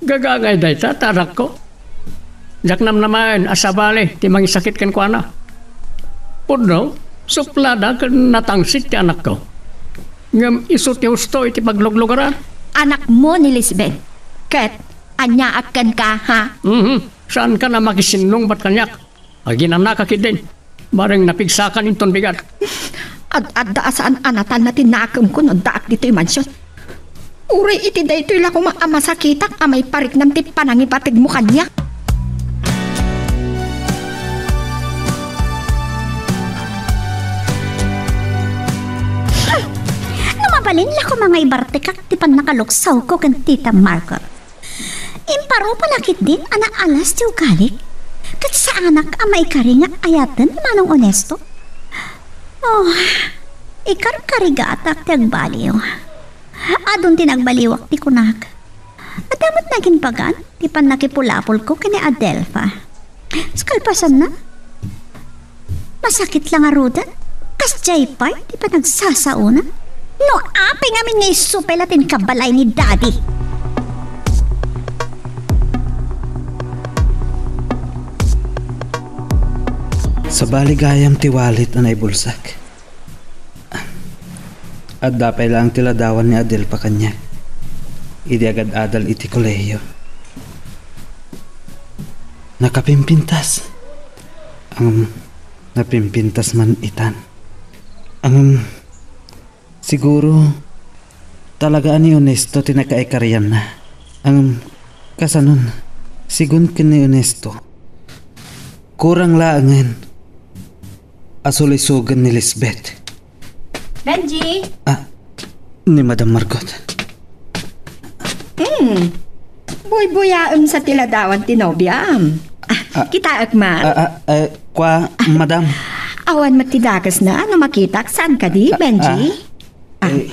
Gagangay dayta, ta anakko. Diak namnamaen a sabali ti mangisakit kenkuana. Pudno, suplada ken natangsit ti anakko. Ngem isu ti husto iti pagluglugaran. Anakmo ni Lisbeth, ket aniaak kenka, ha? Mhm. Saankan a makisinnungbat kaniak. Aginanaka ketdin. Bareng napigsakan inton bigat. Ad-adda a saan a natalna ti nakemko no addaak ditoy mansion. Uray iti daytoy la koma a masakitak a maipariknam ti panangibategmo kaniak. No mabalin la koma nga ibartekak ti pannakaluksawko ken Tita Margot. Imparupa la ketdin a naalas ti ugalik, ket saanak a maikari nga ayaten ni Manong Onesto. Oh, ikarkarigatak ti agbaliw. Adun ti nagbaliwak ti kunak. Adda met nagimbagan ti pannakipulapolko ken ni Adelfa. Sa kalpasanna, masakit la ngaruden. Kasdiay pay ti panagsasaona. No apay ngamin nga isu pay la ti inkabalay ni Daddy. Sabali gayam ti wallet a naibulsak. Adda pay laeng ti ladawan ni Adelfa kaniak idi agad-adal iti kolehiyo. Nakapimpintas. Ang napimpintas man itan. Ang siguro talaga ni Onesto ti nakaikarianna. Ang kasanon, sigun ken ni Onesto, kurang laengen a sulisogen ni Lisbeth. Benji! Ah, ni Madam Margot. Hmm. Buybuyaem sa ti ladawan ti nobiam. Ah, ah, kitaek man. Ah, ah, eh, kwa, ah, madam. Awan met ti dakesna no makitak. Saan kadi, ah, Benji? Ah, ah, eh.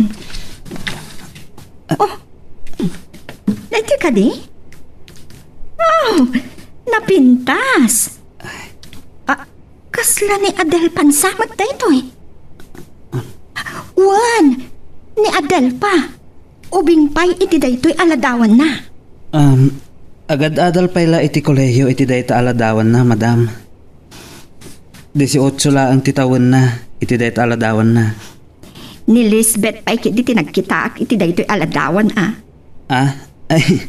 Oh. Daytoy kadi? Oh, napintas. Ah, kasla ni Adelfa sa met daytoy? Wen, ni Adelfa. Ubing pay iti daytoy a ladawanna. Um, agad-adal pay la iti kolehiyo iti dayta a ladawanna, madam. Dieciocho laeng ti tawenna iti dayta a ladawanna. Ni Lisbeth pay ketdi ti nagkitaak iti daytoy a ladawan, a. Ah? Ay,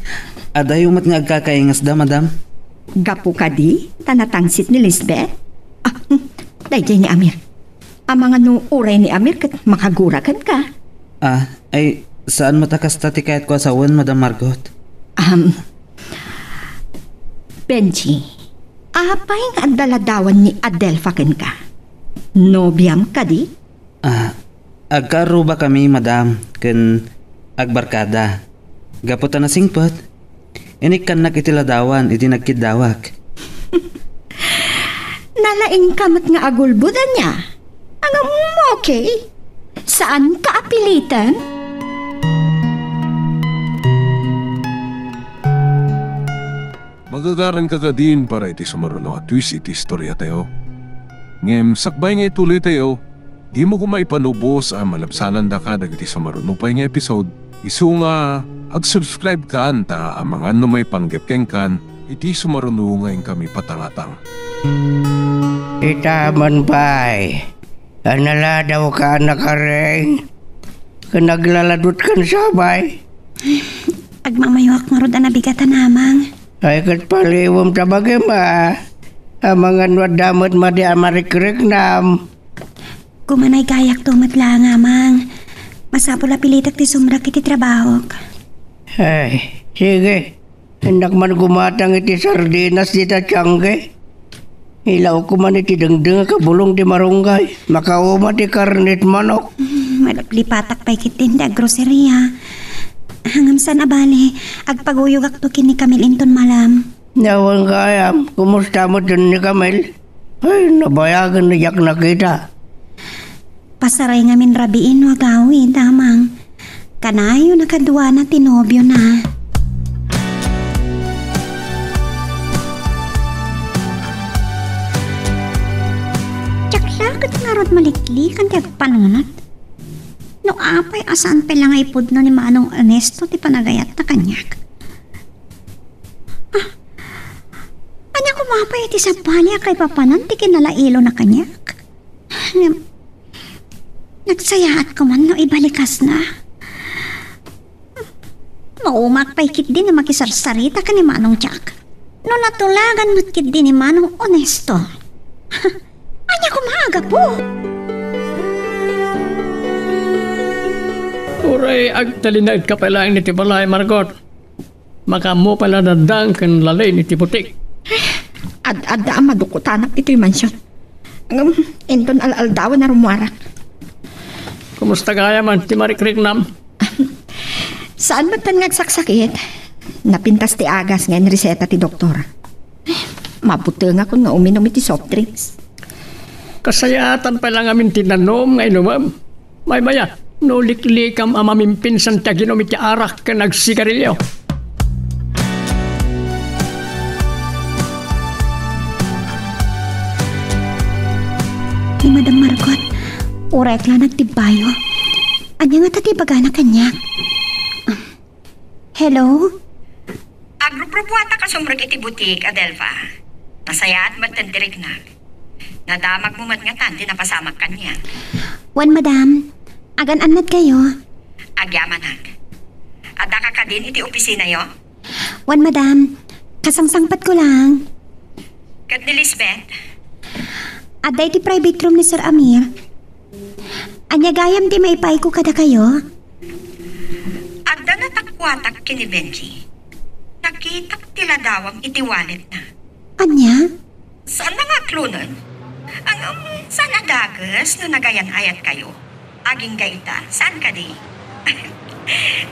adayo met nga agkakaingasda, madam? Gapu kadi ta natangsit ni Lisbeth? Ah, hmm, daydiay ni Amir. Amangan no uray ni Amir ket makagura kenka. Ah, ay, saan met a kasta ti kayatko a sawen, Madam Margot. Um, Benji, apay nga adda ladawan ni Adelfa kenka? Nobiam kadi? Ah, agkaarrubakami, madam, ken agbarkada. Gapu ta nasingpet, inikkannak iti ladawan idi nagkiddawak. Nalaingka met nga agulbod, ania? Ngem, okay. Saanka a piliten? Magagaranka kadin para iti sumaruno a twist iti istoriatayo. Ngem sakbay nga ituloytayo, dimo koma ipanubos a malabsanandaka dagiti sumaruno pay nga episode, isu nga ag-subscribe kan ta amangan no maipanggep kenkan iti sumaruno nga inkami patangatang. Ita man pay, a naladawka a nakareng, ken aglaladutkan sabay. Agmamayoak ngarud a nabigatan, Amang. Ay, ket paliwem ta bagim a. Amangan no adda met madi a marikriknam. Kumanay gayakto met laeng, Amang. Masapul a pilitek ti sumrek iti trabahok. Ay, sige. Innak man gumatang iti sardinas dita tiangge. Ilawko man iti dengdengek a bulong ti marunggay. Makauma ti karne ti manok. Hmm, maliplipatak pay ketdin ti aggroseria. Ngem saan a bale, agpaguyogakto ken ni Camille inton malem. Awan gayam, kumusta met ni Camille? Ay, nabayagen diak nakita. Pasaray ngamin rabii no agawid, Amang. Kanayon a kaduana ti nobiona. Diak la ket ngarud maliklikan ti agpanunot. No apay a saan pay la nga ipudno ni Manong Ernesto ti panagayatna kaniak. Ah, ania koma pay iti sabali a kaipapanan ti kinalailona kaniak? Ngem, nagsayaat koman no ibalikasna. Maumak pay ketdi no makisarsarita ken ni Manong Jack. No natulagan met ketdi ni Manong Ernesto. Ania koma a gapu? Uray agtalinaedka pay laeng iti balay, Margot. Makaammo pay la dandang ken lalin iti butik. Ad-adda a madukutanak ditoy mansion. Ngem, inton al-aldawan a rummuarak. Kumusta gayam ti marikriknam? Saan met nga agsaksakit? Napintas ti agas nga inreseta ti doktor. Mabutengakon nga uminom iti soft drinks. Kasayaatan pay la ngamin ti nanom nga inumem. Maymaya, no liklikam a mamimpinsan ti aginom iti arak ken agsigarilio. Ni Madam Margot, uray la nagtibbayo. Ania ngata ti ibagana kaniak? Hello? Agruprupuatak a sumrek iti butik, Adelfa. Nasayaat met ti riknak. Nadamagmo met ngatan ti napasamak kaniak. Wen, madam. Agan-annadkayo? Agyamanak. Addaka kadin iti opisinayo? Wen, madam. Kasangsangpetko lang. Ket ni Lisbeth? Adda iti private room ni Sir Amir. Ania gayam ti maipaayko kadakayo? Adda natakuatak ken ni Benji. Nakitak ti ladawam iti walletna. Ania? Saan nga aklonen? Ang, um, saan a dakes no nagayan-ayatkayo? Agingga ita, saan kadi?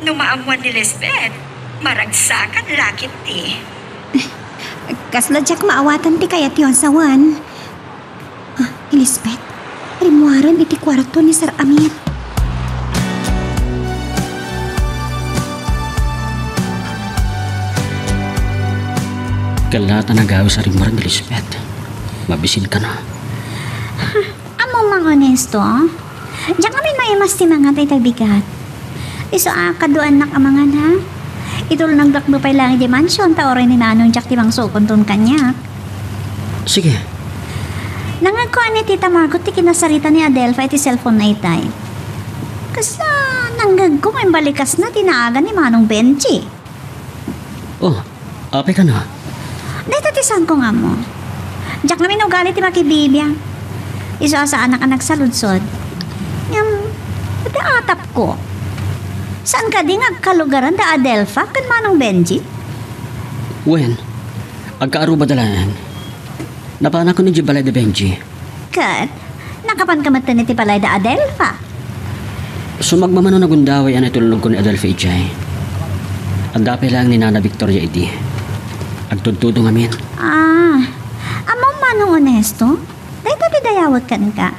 No maammuan ni Lisbeth, maragsakan la ketdi. Kasla diak maawatan ti kayatyo a sawen. Ah, Elizabeth, rimmuaren iti kuarto ni Sir Amir. Kalla ta nagawis a rimmuaren, Elizabeth. Mabisin ka na. Ammom, Mang Ernesto, diak ngamin maimas ti mangan dayta bigat. Isu a kaduanak a mangan, ha? Itulnogdak pay laeng idiay mansion ta uray ni Nanong Jack ti mangsukonton kaniak. Sige. Nangngegko a ni Tita Margot ti kinasarita ni Adelfa iti cellphone-na itay. Kas, ah, nangngegko nga imbalikasna ti naaga ni Manong Benji. Oh, apay kano? Dayta ti saanko nga ammo. Diak ngamin ugali ti makibibiang. Isu a saanak a nagsaludsod. Ngem, iti atapko, saan kadi nga agkalugaran da Adelfa ken Manong Benji? Wen, agkaarubada laeng. Napanak idiay balay da Benji. Ket, nakapanka metten iti balay da Adelfa? Sumagmamano nagundaway a naitulnogko ni Adelfa idiay. Adda pay laeng ni Nana Victoria idi. Agtudtudo ngamin. Ah, ammom Manong Onesto? Dayta ti dayawek kenka.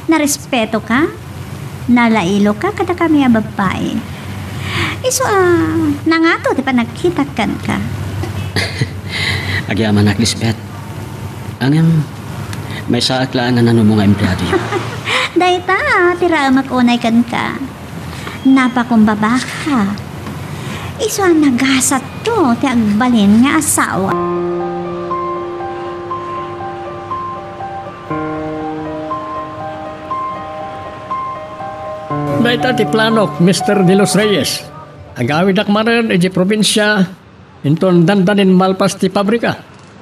Narespetoka, nalailoka kadakami a babbai. Isu a nangato ti panagkitak kenka. Agyamanak, Lisbeth. Ngem, maysaak laeng nga nanumo nga empleadoyo. Dayta ti raemek unay kenka. Napakumbabaka. Isu a nagasatto ti agbalin nga asawa. Dayta ti planok, Mister De Los Reyes. Agawidak manen idiay probinsia, inton dandanin malpas ti pabrika.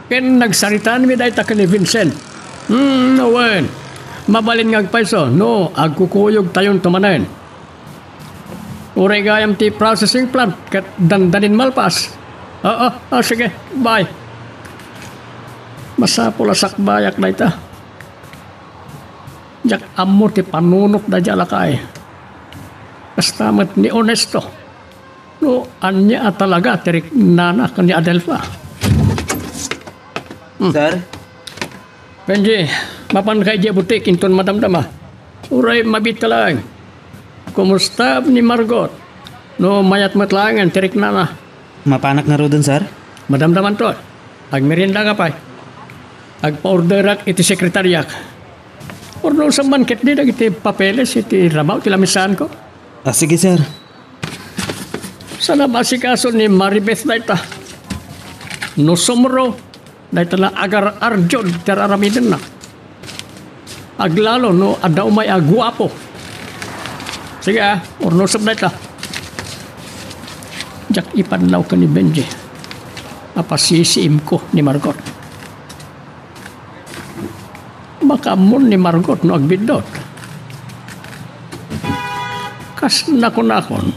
Ken nagsaritaanmi dayta ken ni Vincent. Hmm, wen. Mabalin nga agpayso no agkukuyogtayonto manen. Uray gayam ti processing plant ket dandanin malpas. Oo, ah, sige, bye. Masapul a sakbayak dayta. Diak ammo ti panunot daydiay a lakay. Kasta met ni Onesto. No ania a talaga ti riknana ken ni Adelfa. Hmm. Sir? Benji, mapanka idiay butik inton madamdama. Uray mabiitka laeng. Kumusta ni Margot? No mayat met laengen ti riknana. Mapanak ngaruden, sir? Madamdamanto. Agmeriendaka pay. Agpa-orderak iti sekretariak. Urnosem man ketdi dagiti papeles iti rabaw ti lamisaanko. Ah, sige, sir. Saan a maasikaso ni Maribeth dayta. No sumro, dayta la agar-arjud ti ar-aramidenna. Aglalo no adda umay a guapo. Sige, ah, urnosem dayta. Diak ipannaw ken ni Benji a pasisiimko ni Margot. Makaammon ni Margot no agbiddut. Kas nakunakon,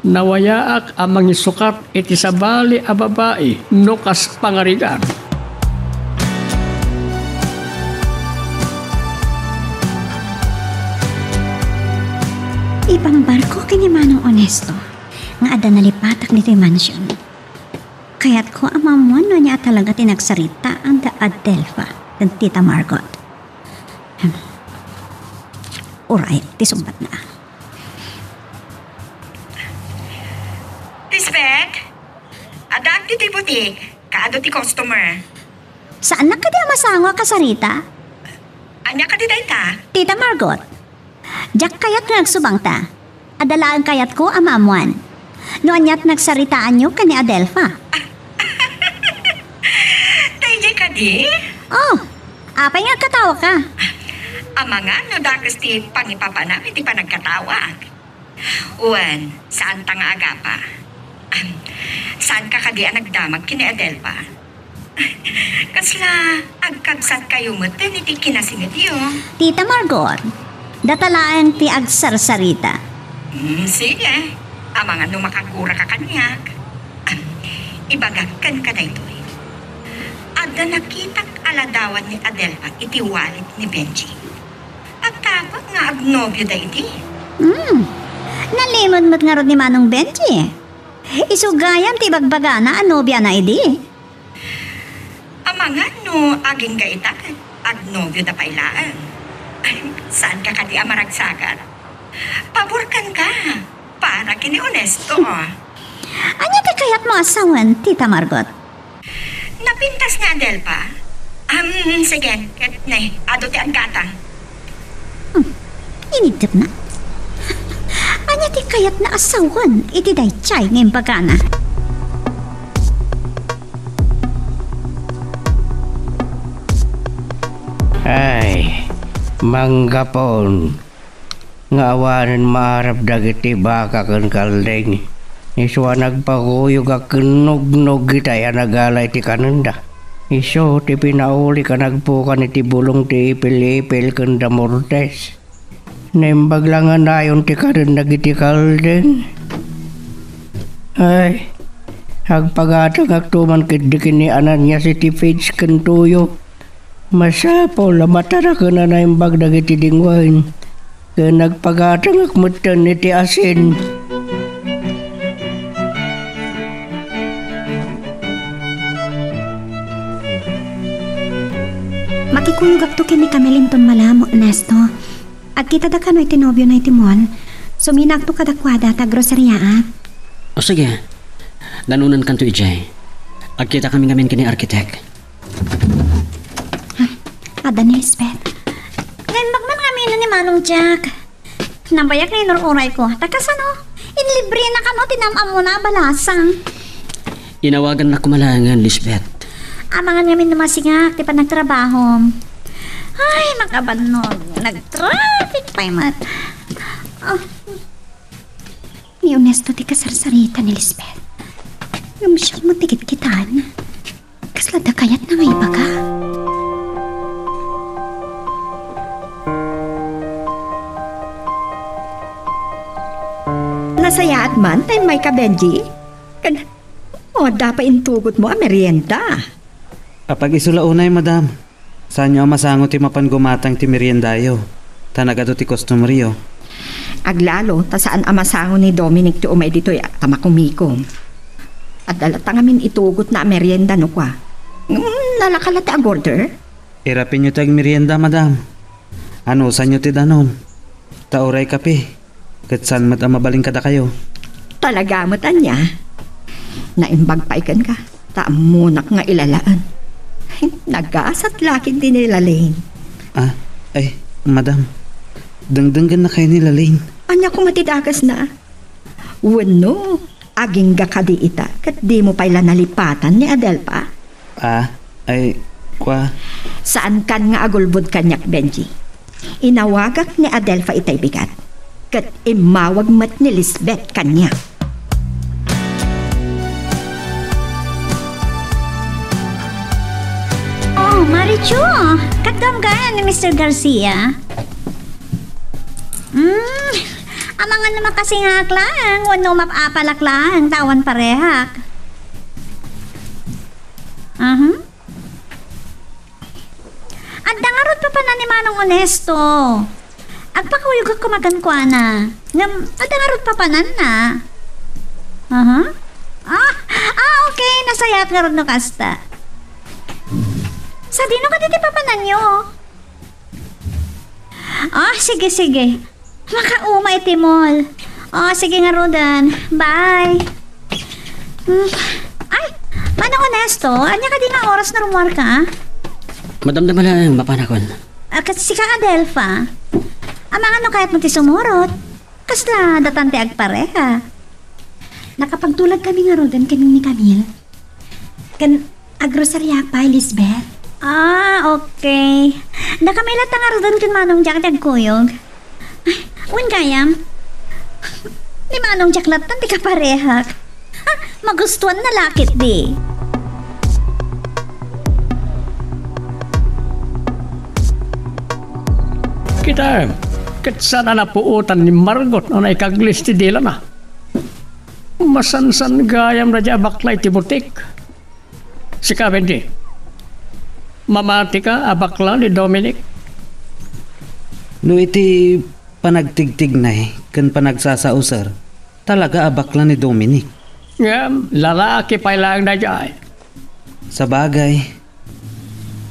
nawayaak a mangisukat iti sabali a babai no kas pangarigan. Ipambarko ken ni Manong Onesto nga adda nalipatak ditoy mansion. Kayatko a maammuan no ania a talaga ti nagsaritaan da Adelfa ken Tita Margot. Hmm. Uray ti sungbatna. Lisbeth, addaak ditoy butik. Kaadu ti customer. Saannak kadi a masango a kasarita? Ania kadi dayta? Tita Margot, diak kayat nga agsubangta. Adda laeng kayatko a maammuan. No ania ti nagsaritaanyo ken ni Adelfa? Daydiay kadi? Oh, apay nga agkatawaka? Amangan no dakes ti pangipapanam iti panagkatawak. Wen, saanta nga agapa. Saanka kadi a nagdamag ken ni Adelfa? Kasla agkabsatkayo metten iti kinasingedyo? Tita Margot, data laeng ti agsarsarita. Hmm, sige. Amangan no makakuraka kaniak. Ibagak kenka daytoy. Adda nakitak a ladawan ni Adelfa iti wallet ni Benji. Agtapot nga agnobioda idi. Hmm. Nalimod met ngarud ni Manong Benji. Isu gayam ti ibagbagana a nobiana idi. Amangan no agingga ita ket agnobioda pay laeng. Saanka kadi a maragsakan? Pabor kenka para ken ni Onesto. Ania ti kayatmo a sawen, Tita Margot? Napintas ni Adelfa? Am, sige, ket ne, adu ti aggatang. Hmm, inigdepna. Ania ti kayatna a sawen iti daydiay nga imbagana? Ay, manggapon nga awanen maarap dagiti baka ken kalding. Isu a nagpakuyog a ken nugnog itay a nagala iti kanenda. Isu ti pinaulik a nagpukan iti bulong ti ipil-ipil ken da Mortes. Naimbag la nga nayon ti kaden dagiti kaldeng. Ay, agpagatangakto man ketdi ken ni Ananias iti page ken tuyo. Masapul a mataraken a naimbag dagiti dingwen, ken agpagatangak metten iti asin. Makikuyogakto ken ni Camille inton malem, Ernesto. Agkitada kano iti nobiona iti mall. Suminakto kadakuada ta agroseriaak. O sige, danonenkanto idiay. Agkitakami ngamin ken ni Architect. Adda ni Lisbeth. Naimbag man ngamin ni Manong Jack. Nabayak nga inur-urayko. Ta kasano? Inlibrena kano ti nam-ammona a balasang. Inawagannak koma laengen, Lisbeth. Amangan ngamin no masingak ti panagtrabahom. Ay, makabannog. Nag-traffic pay met. Ah. Ni Ernesto ti kasarsarita ni Lisbeth. Ngem siak met ti kitkitan. Kasla dakayatna nga ibaga? Nasayaat man ta immayka, Benji? Ken, o, adda pay intugotmo a merienda? Apag-isu la unay, madam. Saanyo a masango ti mapan gumatang ti meriendayo, ta nagadu ti customeryo. Aglalo ta saan a masango ni Dominic ti umay ditoy ta makumikom. Adda latta ngamin itugotna a merienda no kua. Mm, nalaka la ti agorder? Irapenyo ti agmerienda, madam. Anusanyo ti danum? Ta uray kape, ket saan met a mabalin kadakayo. Talaga met ania? Naimbag pay kenka, ta ammonak nga ilalaen. Nagasat la ketdi ni Lalaine. Ah, ay, madam. Dengdenggenna kayo ni Lalaine. Ania koma ti dakesna? Wenno, agingga kadi ita ket dimo pay la nalipatan ni Adelfa? Ah, ay, kua. Saankan nga agulbod kaniak, Benji. Inawagak ni Adelfa itay bigat, ket immawag met ni Lisbeth kaniak. Oh, Marichu, kaduam gayam ni Mister Garcia. Hmm, amangan no makasingak laeng wenno map-apalak laeng ta awan parehak. Aha. Adda ngarud papanan ni Manong Onesto. Agpakuyogak koma kenkuana. Ngem, adda ngarud papananna. Aha. Ah, ah, okay. Nasayaat ngarud no kasta. Sadino kadi ti papananyo? Ah, sige, sige. Makauma iti mall. Oh, sige ngaruden. Bye. Hmm. Ay, Manong Onesto, ania kadi nga oras no rummuarka? Madamdama laeng, mapanakon. Ah, ket sika, Adelfa? Amangan no kayatmo ti sumurot. Kasla datan ti agpareha. Nakapagtulagkami ngaruden ken ni Camille. Ken agroseriak pay, Lisbeth. Ah, okay. Dakami latta ngaruden ken Manong Jack ti agkuyog. Ay, wen gayam. Ni Manong Jack latta ti kaparehak. Ah, magustuanna la ketdi. Kitaem, ket saan a napuotan ni Margot no naikaglis ti dilana. Masansan gayam daydiay a bakla iti butik. Sika, Benji, mamatika a bakla ni Dominic? No iti panagtigtignay ken panagsasausar, talaga a bakla ni Dominic. Ngem, lalaki pay laeng daydiay. Sabagay.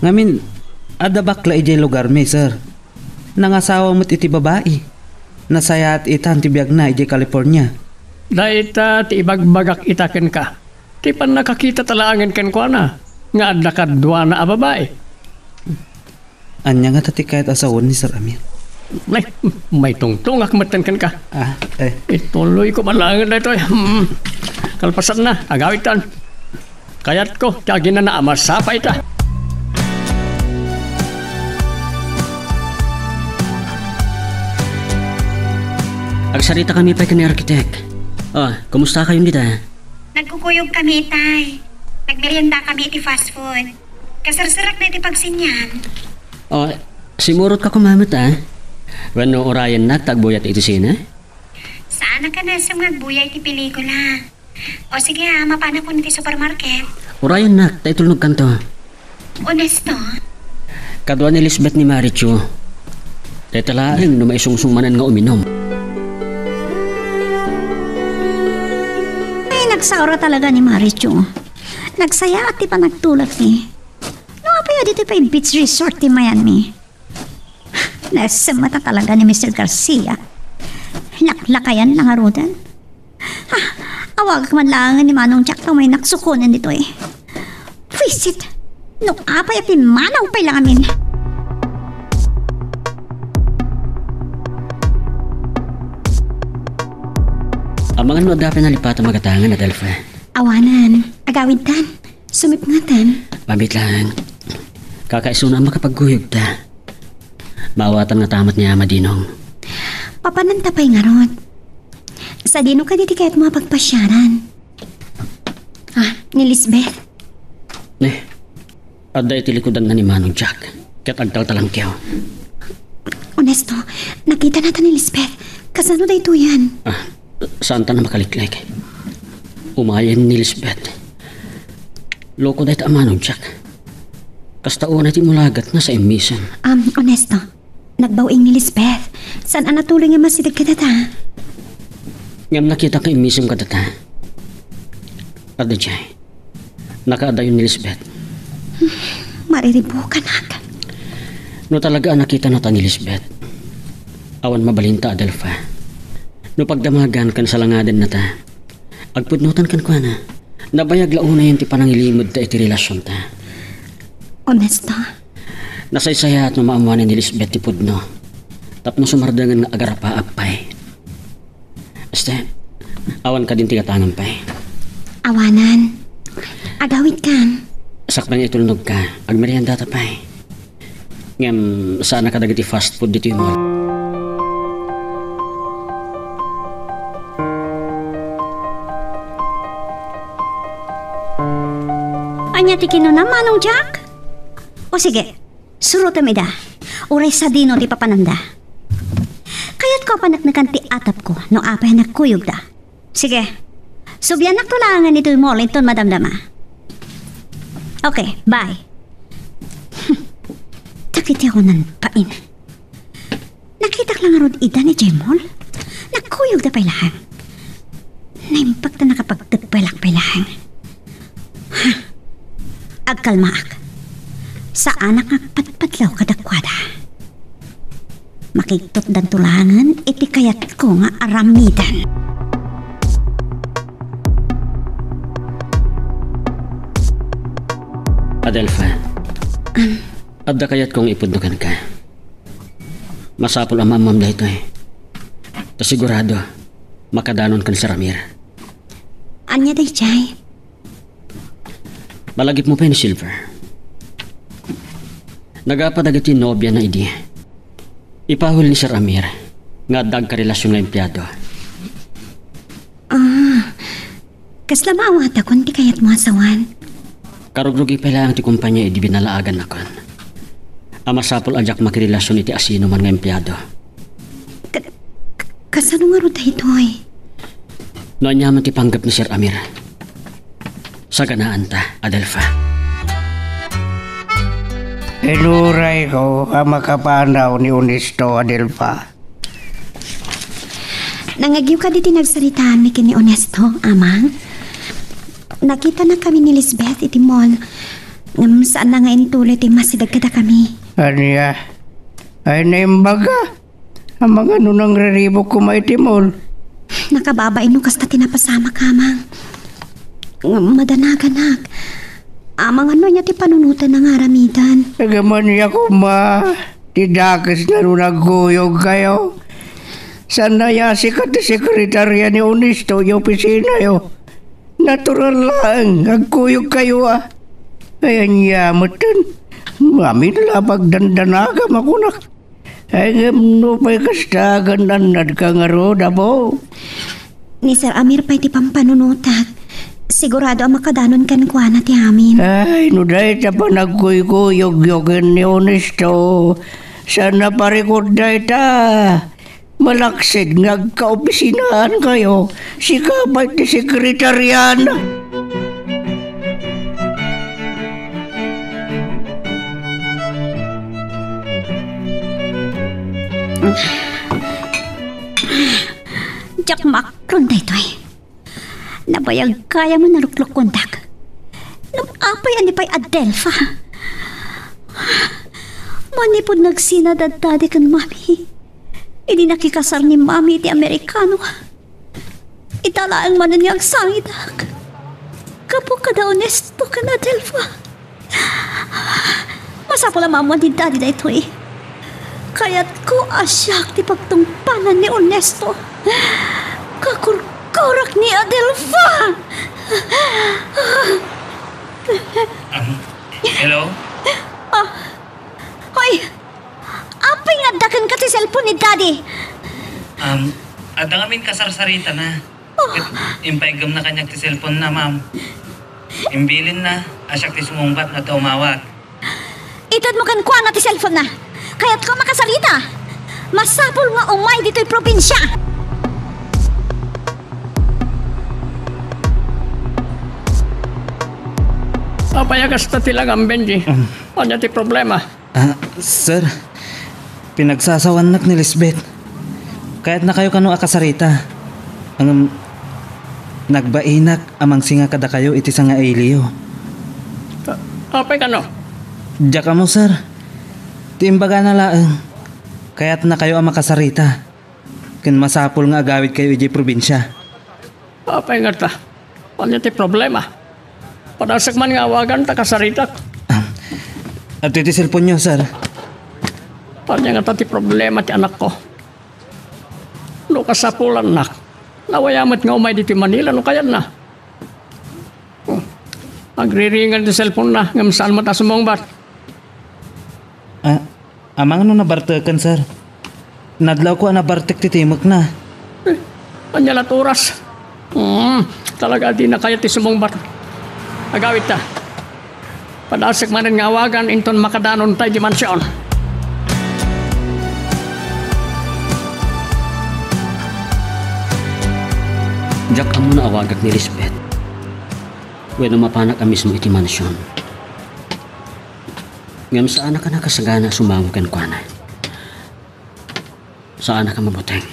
Ngamin, adda bakla idiay lugarmi, sir. Nangasawa met iti babai. Nasayaat itan ti biagna idiay California. Dayta ti ibagbagak ita kenka. Ti pannakakitata laengen kenkuana nga adda kaduana a babai. Ania ngata ti kayat a sawen ni Sir Amir? Ay, maitungtungak metten kenka. Ah, eh. Ituloyko man laengen daytoy. Hmm. Kalpasanna, agawidtan. Kayatko ti aginana a masapay ita. Agsaritakami pay ken ni Architect. Oh, kumusta kayon dita? Nagkukuyogkami itay. Nagmeriendakami iti fast food. Kaserserak daytoy pagsenioan. O, simurotka koma met, a. Wenno urayennak ta agbuyat iti sine? Saanak a naisem nga agbuya iti pelikula. O sige, a, mapanakon iti supermarket. Urayennak, ta itulnogkanto. Onesto? Kadua ni Lisbeth ni Marichu. Dayta laeng no maisungsong manen nga uminom. Ay, nagsaora talaga ni Marichu. Nagsayaat ti panagtulak ni. No, apay a ditoy pay beach resort ti Miami? Nasemata talaga ni Mister Garcia. Laklakayan lang a ruden. Ah, awagak man laeng ni Manong Jack ta umaynak sukonen ditoy. Wisit! No apay a pimmanaw pay lang amin. Amangan no adda pay nalipatan a magatangan, Adelfa? Awanan. Agawidtan. Sumipngetan. Mabiit lang. Kakaisuna a makapagkuyogta. Maawatan ngata met ni Ama Dinong. Papananta pay ngarud. Sadino kadi ti kayatmo a pagpasiaran? Ah, ni Lisbeth? Ne, adda iti likudanna ni Manong Jack. Ket agtaltalangkew. Onesto, nakitanata ni Lisbeth. Kasano daytoyen? Ah, saanta a makaliklek. Umayen ni Lisbeth. Loko dayta a Manong Jack. Kasta unay ti imulagatna sa immisem. Um, Onesto, nagbaw-ing ni Lisbeth. Saan a natuloy nga masideg kadata? Ngem nakitak nga immisem kadata. Adda jay. Nakaadayon ni Lisbeth. Mariribukanak. No talaga a nakitanata ni Lisbeth, awan mabalinta, Adelfa. No pagdamagan ken salangadennata, agpudnotan kenkuana. Nabayag la unayen ti panangilimedta iti relasionta. Onesto? Nasaysayaat no maammoanen ni Lisbeth ti pudno tapno sumardengen nga agarapaak pay. Este, awan kadin ti gatangem pay? Awanan. Agawidkan. Sakbay nga itulnogka, agmeriendata pay. Ngem saan a kadagiti fast food ditoy mall. Ania ti kinuna, Manong Jack? O sige, surotem ida. Uray sadino ti papananda. Kayatko a paneknekan ti atapko no apay a nagkuyogda. Sige, subianakto laengen itoy mall inton madamdama. Okay, bye. Dagiti awanan pain. Nakitak la ngarud ida idiay mall. Nagkuyogda pay laeng. Naimbag ta nakapagtepelak pay laeng. Ha? Agkalmaak. Saanak nga agpadpadlaw kadakuada. Makigtutdanto laengen iti kayatko nga aramiden. Adelfa, adda kayatko nga ipudno kenka. Masapul a maammom daytoy. Ta sigurado, makadanon ken Sir Amir. Ania daydiay? Malagipmo pay ni Silver. Nagapa dagiti nobiana idi. Ipaul ni Sir Amir nga adda agkarelasion nga empleyado. Ah, kasla maawatakon ti kayatmo a sawen? Karugrugi pay laeng ti kompania idi binalaagannakon a masapul a diak makirelasion iti asinoman nga empleyado. Ka-, ka-, kasano ngarud daytoy? No aniaman ti panggep ni Sir Amir, saganaanta, Adelfa. Inurayko a makapanaw ni Onesto, Adelfa. Nangngegyo kadi ti nagsaritaanmi ken ni Onesto, Amang? Nakitanakami ni Lisbeth iti mall, ngem saanna nga intuloy ti masideg kadakami. Ania? Ay, naimbaga? Amangan no nangriribuk koma iti mall? Nakababain no kasta ti napasamak, Amang. Ngem madanaganak. Amangan no ania ti panunotanna nga aramiden. Ngem ania koma ti dakesna no nagkuyogkayo? Saan a sikat ti sekretaria ni Onesto iti opisinayo. Natural laeng, agkuyogkayo a. Ay, ania metten? Amin la pagdandanagam a kunak. Ay, ngem nupay kasta, agannadka ngarud, Apo? Ni Sir Amir pay ti pampanunotak. Sigurado a makadanon kenkuana ti amin. Ay, no dayta panagkuykuyogyo ken ni Ernesto, saan a parikut dayta. Malaksid nga agkaopisinaankayo, sika pay ti sekretariana. Diak maakron daytoy. Nabayag gayam a naluklukkuendak. Ngem apay a ni pay Adelfa? Manipud nagsina da Daddy ken Mami, idi nakikasar ni Mami iti Amerikano, ita laeng manen nga agsangidak gapu kada Ernesto ken Adelfa. Masapul a maammuan ni Daddy daytoy. Kayatko a siak ti pagtungpalan ni Ernesto. Kakurkurak ni Adelfa! Um, hello? Ah, hoy! Apay nga adda kenka ti cellphone ni Daddy? Um, adda ngamin kasarsaritana. Ket impaiggem na kaniak ti cellphone na, ma'am. Imbilinna a siak ti sumungbat no adda umawag. Itedmo kenkuana ti cellphone na. Kayatko a makasarita. Masapul nga umay ditoy probinsia. Apay a kasta ti langam, Benji? Mm. Ania ti problema? Ah, sir, pinagsasawannak ni Lisbeth. Kayatnakayo kano a kasarita. Ngem nagbainak a mangsinga kadakayo iti sangailiyo. A-, apay kano? Diak ammo, sir. Ti imbagana laeng, kayatnakayo a makasarita. Ken masapul nga agawidkayo idiay probinsia. Apay ngata? Ania ti problema? Padasek man nga awagan ta kasaritak. Ah, adtoy ti cellphone-yo, sir. Ania ngata ti problema ti anakko? No kasapulannak, nawaya met nga umay ditoy Manila no kayatna. Hmm. Agriringan ti cellphone-na, ngem saan met a sumungbat. Ah, amangan no nabarteken, sir? Nadlawko a nabartek ti timekna. Eh, ania la ti oras? Hmm, talaga a dina kayat ti sumungbat. Agawidta. Padasek manen nga awagan inton makadanon tay dimension. Diak ammo no awagak ni Lisbeth wenno mapanak a mismo iti mansion. Ngem saanak a nakasagana a sumango kenkuana. Saanak a mabuteng.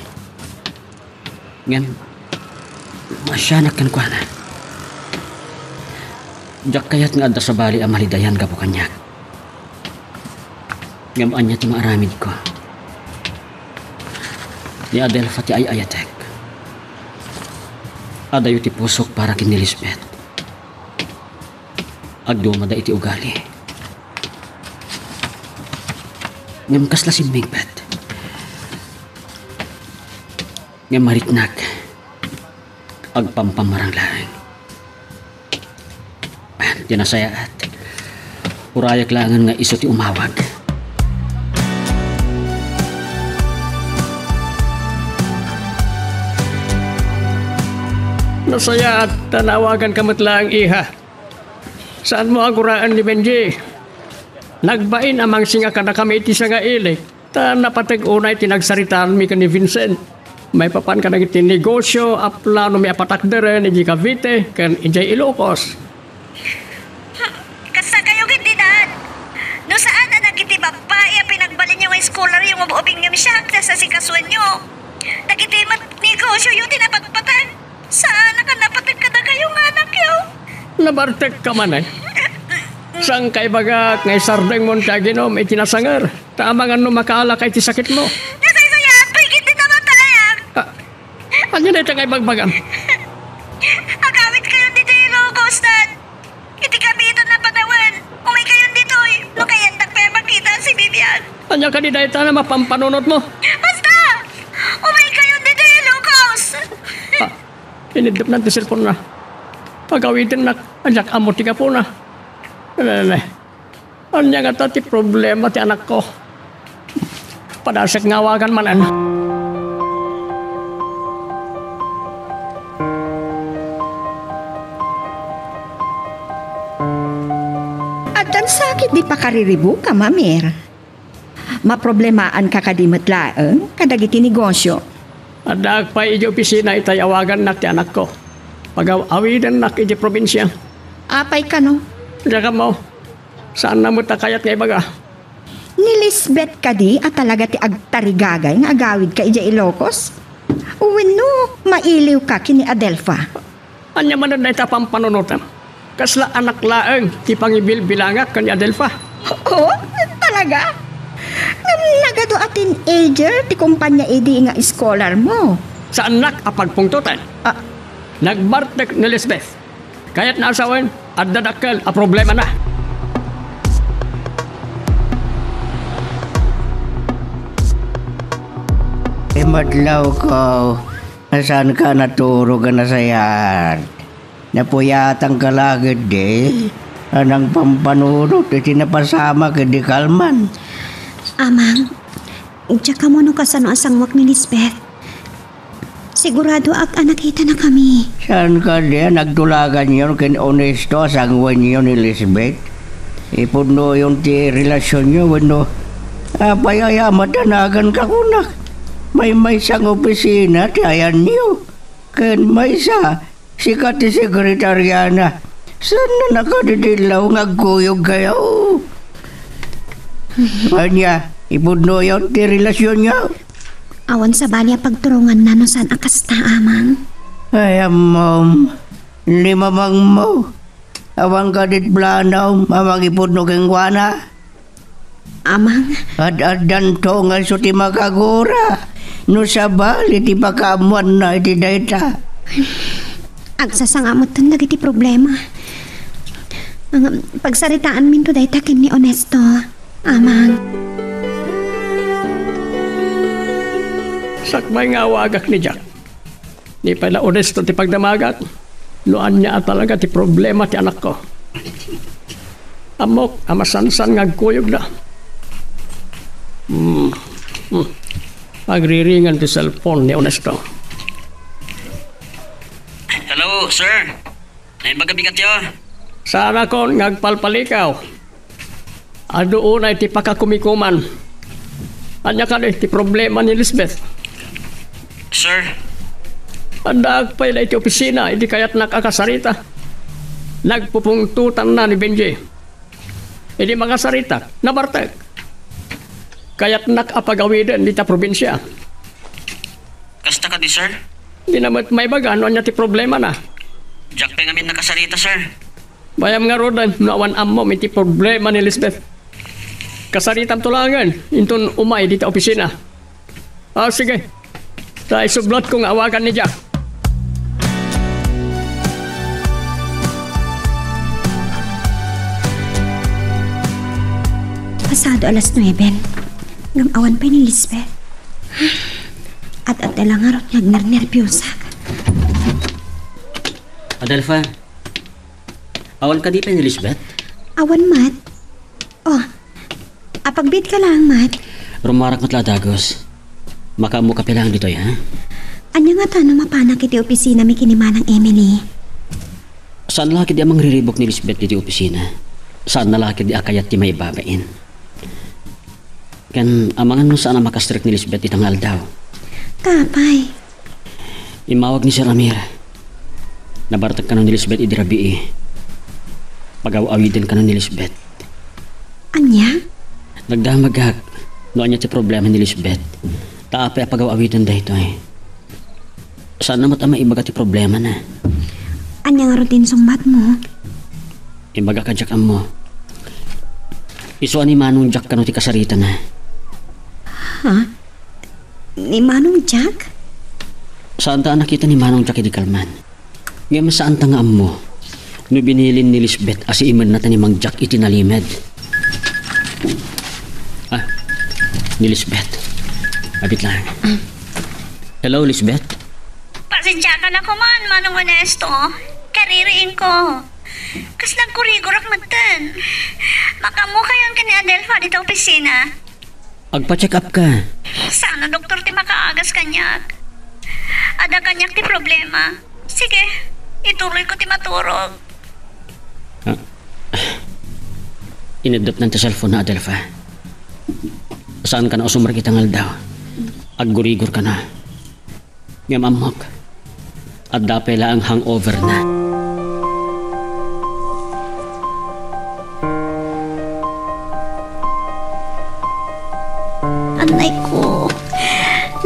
Ngem, maasianak kenkuana. Diak kayat nga adda sabali a malidayan gapu kaniak. Ngem ania ti maaramidko? Ni Adelfa ti ay-ayatek. Adayo ti pusok para ken ni Lisbeth. Agdumada iti ugali. Ngem kasla simmingpet. Ngem mariknak, agpampamarang laeng. Ti nasayaat, urayak laengen nga isu ti umawag. Nasayaat ta naawaganka met laeng, iha. Saanmo a guraen ni Benji. Nagbain a mangsinga kadakami iti sangaili, ta napateg unay ti nagsaritaanmi ken ni Vincent maipapan kadagiti negosio a planomi a patakderen idiay Cavite ken idiay Ilocos. Kasta kayo ket di, Dad. No saan a dagiti babbai a pinagbalinyo nga eskolaryo nga ub-ubing ngem siak ti asasikasoenyo. Dagiti met negosioyo ti napatpateg. Saanak a napateg kadakayo nga anakyo. Nabartekka manen. Saan ka ibagak nga isardengmon ti aginom iti nasanger, ta amangan no makaalaka iti sakitmo. Nasaysayaat pay ket ti namatayak. Ah, ania dayta nga ibagbagam? Agawidkayon ditoy Ilocos, Dad. Iti kabitan a panawen, umaykayon ditoy. No kayatdak pay a makita si Vivian. Ania kadi dayta a mapampanunotmo? Basta! Umaykayon ditoy Ilocos! Ah, iniddepna ti cellphone-na. Pagawidennak, diak ammo ti gapuna. Nene. Ania ngata ti problema ti anakko? Padasek nga awagan manen. Tan sakit di pakariribukam, Amir. Maproblemaanka kadi met laeng kadagiti negosio. Addaak pay idiay opisina itay awagannak ti anakko. Pagaw-awidennak idiay probinsia. Apay kano? Diak ammo. Saanna met a kayat nga ibaga. Ni Lisbeth kadi a talaga ti agtarigagay nga agawidka idiay Ilocos? Wenno mailiwka ken ni Adelfa? Ania manen dayta a pampanunotem? Kasla anak laeng ti pangibilbilangak ken ni Adelfa. Oo, talaga? Ngem nagadu a teenager ti kumpania idi nga eskolarmo. Saannak a pagpungtoten. Ah. Nagbartek ni Lisbeth. Kayatna a sawen, adda dakkel a problemana. Imadlawko. Saanka naturog a nasayaat? Napuyatanka la ketdi a nangpampanunot iti napasamak idi kalman? Amang, diak ammo no kasano a sanguak ni Lisbeth. Siguradoak a nakitanakami. Saan kadi a nagtulaganyon ken Honesto a sanguenyo ni Lisbeth? Ipudnoyon ti relasionyo wenno apay aya a madanaganka kunak? Maymaysa nga opisina ti ayanyo. Ken maysa, sika ti sekretariana. Saanna nakadidillaw nga agkuyogkayo? Ania, ipudnoyon ti relasionyo? Awan sabali a pagturonganna no saan a kasta, Amang. Ay, ammom, ni mamangmo. Awan kadi planom a mangipudno kenkuana? Amang. Ad-addanto nga isu ti makagura no sabali ti pakaammoanna iti dayta. Agsasanga metten dagiti problema. Ngem pagsaritaanminto dayta ken ni Honesto, Amang. Sakbay nga awagak ni Jack. Di pay la Honesto ti pagdamagak no ania a talaga ti problema ti anakko. Ammok a masansan nga agkuyogda. Hmm. Hmm. Agriringan ti cellphone ni Honesto. Hello, sir. Naimbag a bigatyo? Saanakon nga agpalpalikaw. Adu unay ti pakakumikuman. Ania kadi ti problema ni Lisbeth? Sir. Addaak pay la iti opisina idi kayatnak a kasarita. Nagpupungtotanna ni Benji. Idi makasaritak, nabartek. Kayatnak a pagawiden dita probinsia. Kasta kadi, sir? Dina met maibaga no ania ti problemana. Diak pay ngamin nakasarita, sir. Bayam ngaruden no awan ammom iti problema ni Lisbeth. Kasaritamto laengen inton umay dita opisina. Ah, sige. Ta isublatko nga awagan ni Jack. Pasado alas nueben. Ngem awan pay ni Lisbeth. Ad-adda la ngarud nga agnernerbiosak. Adelfa, awan kadi pay ni Lisbeth? Awan met. Oh, apagbiit ka laeng met. Rumarak met la a dagus. Makaammo kape laeng ditoy, ha? Ania ngata no mapanak iti opisinami ken ni Manang Emily? Saan la ketdi a mangriribuk ni Lisbeth ditoy opisina. Saanna la ketdi a kayat ti maibabain. Ken amangan no saan a makastrek ni Lisbeth ita nga aldaw. Apay? Immawag ni Sir Amir. Nabartek kano ni Lisbeth idi rabii. Pagaw-awiden kano ni Lisbeth. Ania? Nagdamagak no ania ti problema ni Lisbeth. Ta apay a pagaw-awiden daytoy. Saanna met a maibaga ti problemana. Ania ngarud ti insungbatmo? Imbagak a diak ammo. Isu a ni Manong Jack kano ti kasaritana. Ha? Ni Manong Jack? Saanta a nakita ni Manong Jack idi kalman. Ngem saanta nga ammo no binilin ni Lisbeth a siimenna ti ni Mang Jack iti nalimed. Ah, ni Lisbeth. Abit lang. Ah. Hello, Lisbeth? Pasensiakan a koman, Manong Honesto. Kaririingko. Kasla agkurigurak metten. Makaammokayon ken ni Adelfa dita opisina. Agpa-check up ka. Saan a doktor ti makaagas kaniak? Adda kaniak ti problema. Sige, ituloyko ti maturog. Ah. Ineddepna ti cellphone na, Adelfa. Saanka na usumrek ita nga aldaw. Aggurigorka na. Ngem ammok, adda pay laeng hangover na. Anay ko,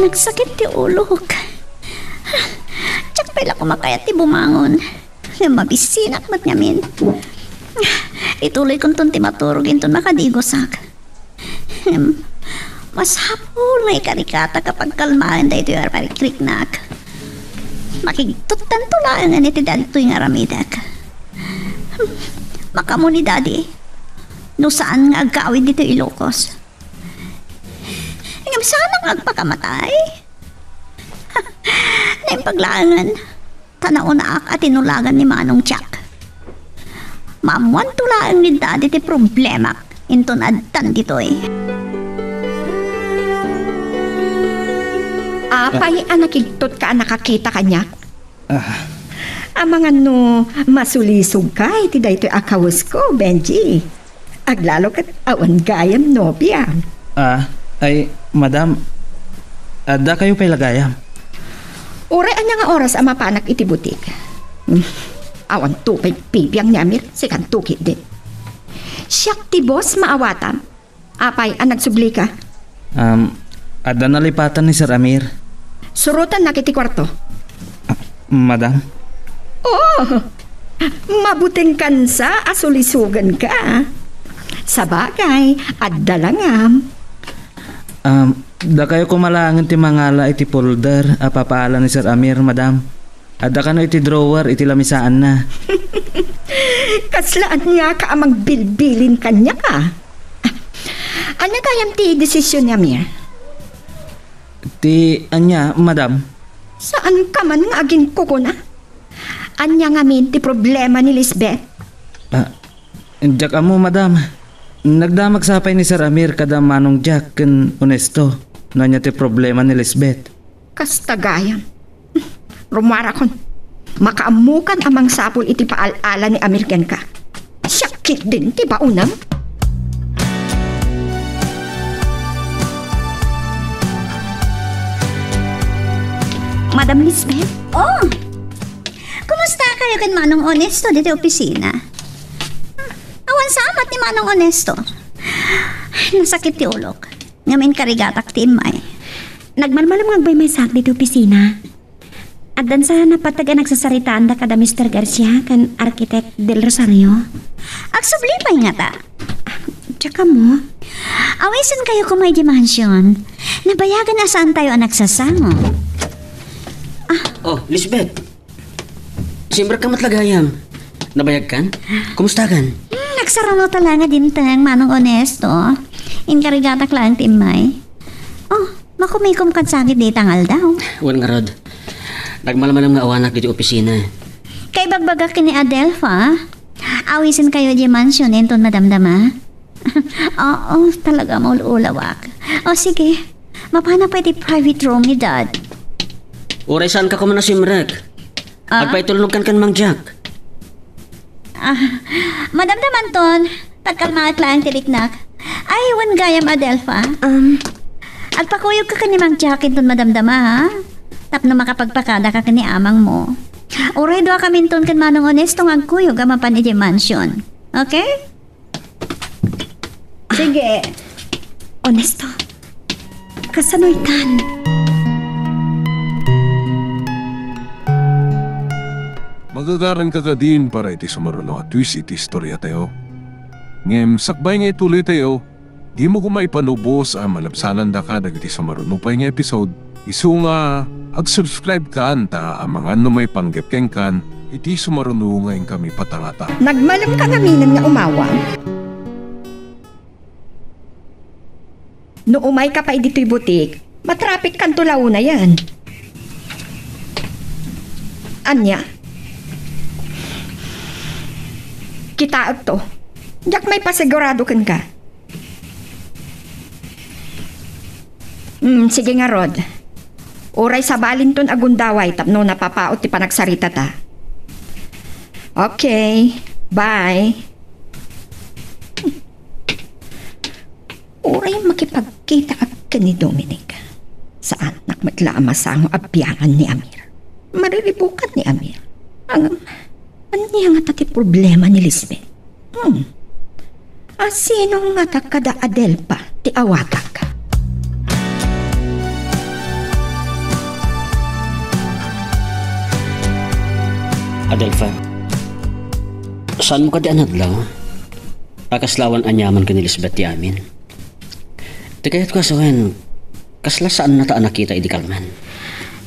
nagsakit ti ulok. Diak pay la koma kayat ti bumangon. Ngem mabisinak met ngamin. Ituloykonton ti maturog inton makadigosak. Ngem, masapul nga ikarigatak a pagkalmaen daytoy a parikriknak. Makigtuttanto laengen iti daytoy nga aramidek. Makaammo ni Daddy no saan nga agkawid ditoy Ilocos. Ngem saan nga agpakamatay? Naimbag laengen ta naunaak a tinulagan ni Manong Jack. Maammoanto laeng ni Daddy ti problemak inton addan ditoy. Apay a nakigtotka a nakakita kaniak? Ah. Amangan no masulisogka iti daytoy a kawesko, Benji. Aglalo ket awan gayam nobia. Ah, ay, madam, adda kayo pay la gayam? Uray ania nga oras a mapanak iti butik? Hmm, awan to pay bibiang ni Amir, sikanto ketdin. Siak ti boss, maawatam. Apay a nagsublika? Um, adda nalipatan ni Sir Amir. Surotannak iti kuarto. Ah, madam? Oh, mabutengkansa a sulisoganka. Sabagay, adda la ngam. Um, dakayo koma laengen ti mangala iti folder a papaala ni Sir Amir, madam. Adda kano iti drawer iti lamisaanna. Kasla aniaka a mangbilbilin kaniaka? Ania gayam ti desisyon ni Amir? Ti ania, madam? Saanka man nga aginkukuna? Ania ngamin ti problema ni Lisbeth? Ah, diak ammo, madam. Nagdamag sapay ni Sir Amir kada Manong Jack ken Onesto no ania ti problema ni Lisbeth. Kasta gayam. Rumuarakon. Makaammokan a mangsapul iti paal-ala ni Amir kenka. Siak ketdin ti baonam. Madam Lisbeth? Oh! Kumusta kayo ken Manong Onesto ditoy opisina? Awan samat ni Manong Onesto. Nasakit ti ulok. Ngem inkarigatak ti immay. Nagmalmalem nga agbay maysaak ditoy opisina. Addansa napateg a nagsasaritaanda kada Mister Garcia ken Architect Del Rosario. Agsubli pay ngata. Diak ammo. Awisenkayo koma idiay mansion. Nabayagen a saantayo a nagsasango. Ah. Oh, Lisbeth. Simrekka met la gayam. Nabayagkan? Kumustakan? Hmm, nagsaruno ta la nga dimteng, Manong Onesto. Inkarigatak laeng ti immay. Oh, makumikom kad sakit dita nga aldaw. Wen ngarud, nagmalmalem nga awanak ditoy opisina. Kaibagbagak ken ni Adelfa, awisenkayo idiay mansion inton madamdama. Oo, talaga maul-ulawak. O sige, mapanak pay iti private room ni Dad. Uray saanka koma a simrek. Ah? Agpaitulnogkan ken Mang Jack. Ah, madamdamanton, tagkalmaek laeng ti riknak. Ay, wen gayam, Adelfa. Um. Agpakuyogka ken ni Mang Jack inton madamdama, ha? Tapno makapagpakadaka ken ni amangmo. Uray duakaminton ken Manong Onesto nga agkuyog a mapan idiay mansion. Okay? Sige. Onesto. Kasano itan? Magagaranka kadin para iti sumaruno a twist iti istoriatayo. Ngem sakbay nga ituloytayo, dimo koma ipanubos a malabsanandaka dagiti sumaruno pay nga episode. Isu nga, ag-subscribe kan ta amangan no maipanggep kenkan iti sumaruno nga inkami patangata. Nagmalemka ngaminen nga umawang. No umayka pay ditoy butik, matrapikkanto la unayen. Ania? Kitaekto. Diak maipasigurado kenka. Hmm, sige ngarud. Uray sabalinton a gundaway tapno napapaut ti panagsaritata. Okay, bye. Ay, makipagkitaak ken ni Dominic. Saannak met la a masango a biangan ni Amir. Mariribukan ni Amir. Ang, ania ngata ti problema ni Lisbeth? Hmm. A, sino ngata kada Adelfa ti awagak? Adelfa, saanmo kadi a nadlaw? A, kasla awan aniaman ken ni Lisbeth ti amin. Ti kayatko a sawen, kasla saannata a nakita idi kalman?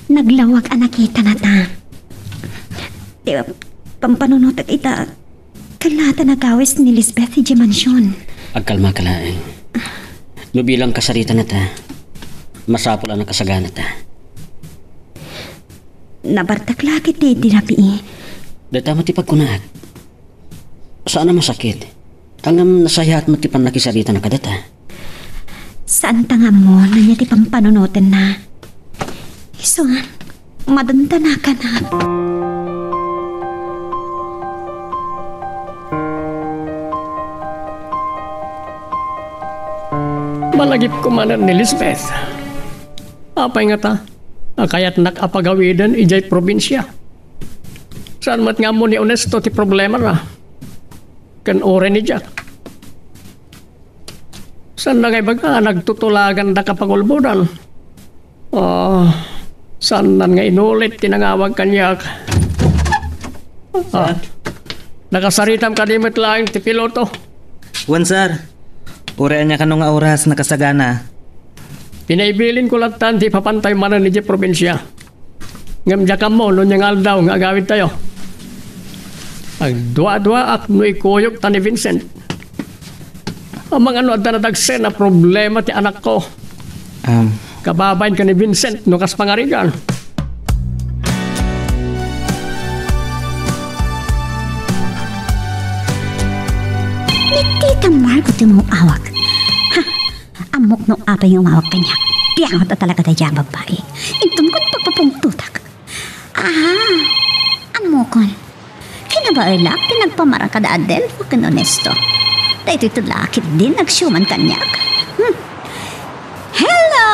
Naglawag a nakitanata. Ti pampanunotek ita, kallata nagawis ni Lisbeth idiay mansion. Agkalmaka laeng. No bilang kasaritanata, masapul a nakasaganata. Nabartak la ketdi ti rabii. Dayta met ti pagkunaak. Saan a masakit. Ngem nasayaat met ti pannakisarita na kadata. Saanta nga ammo no ania ti pampanunotenna. Isu a, madantanakan. Malagipko manen ni Lisbeth. Apay ngata a kayatnak a pagawiden idiay probinsia? Saan met nga ammo ni Ernesto ti problemana ken uray ni Jack? Saanna nga ibaga a nagtutulagandaka pangulbodan? Ah, saannan nga inulit ti nangawag kaniak? Ah, nakasaritam kadi met laeng ti piloto? Wen, sir. Uray ania kano nga oras nakasagana. Pinaibilinko lattan ti ipapantay manen idiay probinsia. Ngem diak ammo no ania nga aldaw nga agawidtayo. Agduaduaak no ikuyogta ni Vincent. Amangan no adda nadagsen a problema ti anakko. Um. Kababain ken ni Vincent no kas pangarigan. Ni Tita Margo ti umawag. Ha? Ammok no apay nga umawag kaniak. Biangot a talaga daydiay a babbai. Inton kun pagpupungtotak. Aha, ammokon. Kinabaelak ti nagpamarang kada Adelfa ken Ernesto. Daytoy ti laki din nagsiuman kaniak. Hmm. Hello,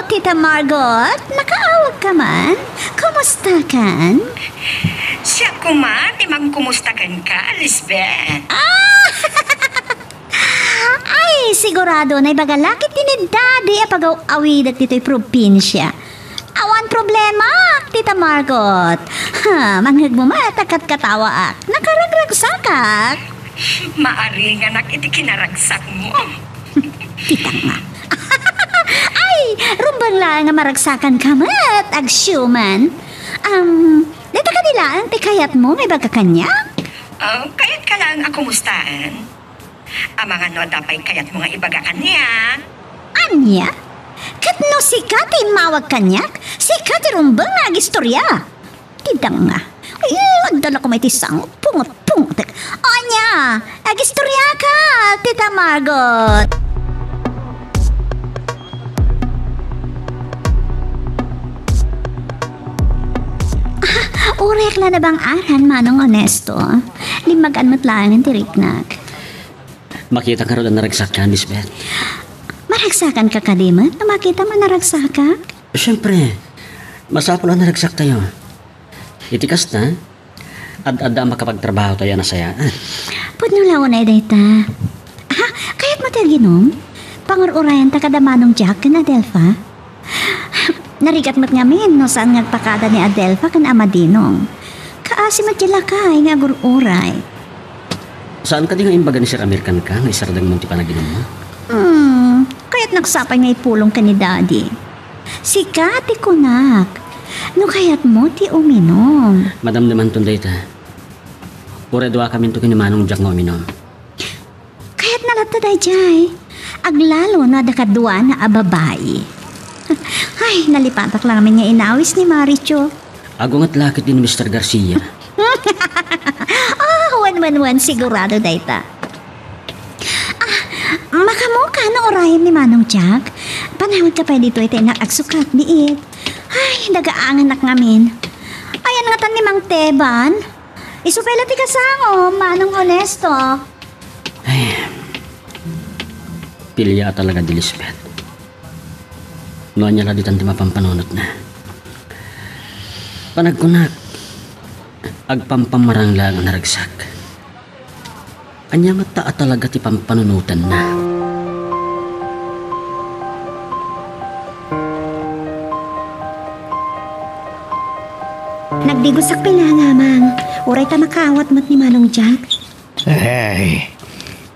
Tita Margot! Nakaawag ka man? Kumusta kan? Siak koma ti mangkumusta kenka, Lisbeth. Ah! Ay, sigurado, naibaga la ketdi ni Daddy a pagaw-awidek ditoy probinsia. Awan problema, Tita Margot. Ha, mangngegmo met a katkatawaak. Nakaragragsakak. Maaringanak iti kinaragsakmo. Tita nga. Ay, rumbeng laeng a maragsakanka met, agsiuman. Am, dayta kadi laeng ti kayatmo nga ibaga kaniak? Ah, kayatka laeng a kumustaen? Amangan no adda pay kayatmo nga ibaga kaniak. Ania? Ket no sika ti immawag kaniak, sika ti rumbeng nga agistorya. Ti danga. Ay, adda la koma iti sango. Pungot-pungotek. Ania? Agistoriaka, Tita Margot. Ah, urayak la nabang-aran, Manong Ernesto. Limmagan met laengen ti riknak. Makita ngarud a naragsakkan, Lisbeth. Maragsakanka kadi met no makitam a naragsakak? Siempre, masapul a naragsaktayo. Iti kasta, ad-adda a makapagtrabahotayo a nasayaat. Pudno la unay dayta. Ah, kayatmo ti aginom? Pangur-urayanta kada Manong Jack ken Adelfa? Narigat met ngamin no saan nga agpakada ni Adelfa ken Ama Dinong. Kaasi met ti lakay nga agur-uray. Saan kadi nga imbaga ni Sir Amir kenka nga isardengmon ti panaginummo? Hmm, kayatnak sapay nga ipulong ken ni Daddy. Sika ti kunak. No kayatmo ti uminom. Madamdamanton dayta. Uray duakaminto ken ni Manong Jack nga uminom. Kayatna latta daydiay. Aglalo no adda kaduana a babai. Ay, nalipatak laeng nga inawis ni Maricho. Agunget la ketdi ni Mister Garcia. Ah, wen, wen, wen, sigurado dayta. Ah, makaammoka no urayen ni Manong Jack? Panawidka pay ditoy ta innak agsukat, biit. Ay, dagaangannak ngamin. Ayan ngatan ni Mang Teban. Isu pay la ti kasango, Manong Ernesto. Ay. Pilya a talaga di Lisbeth. No ania la ditan ti mapanpanunotna. Panagkunak, agpampamarang laeng a naragsak. Ania ngata a talaga ti pampanunotanna? Nagdigosak pay laeng, Amang. Uray ta makaawat met ni Manong Jack. Ay,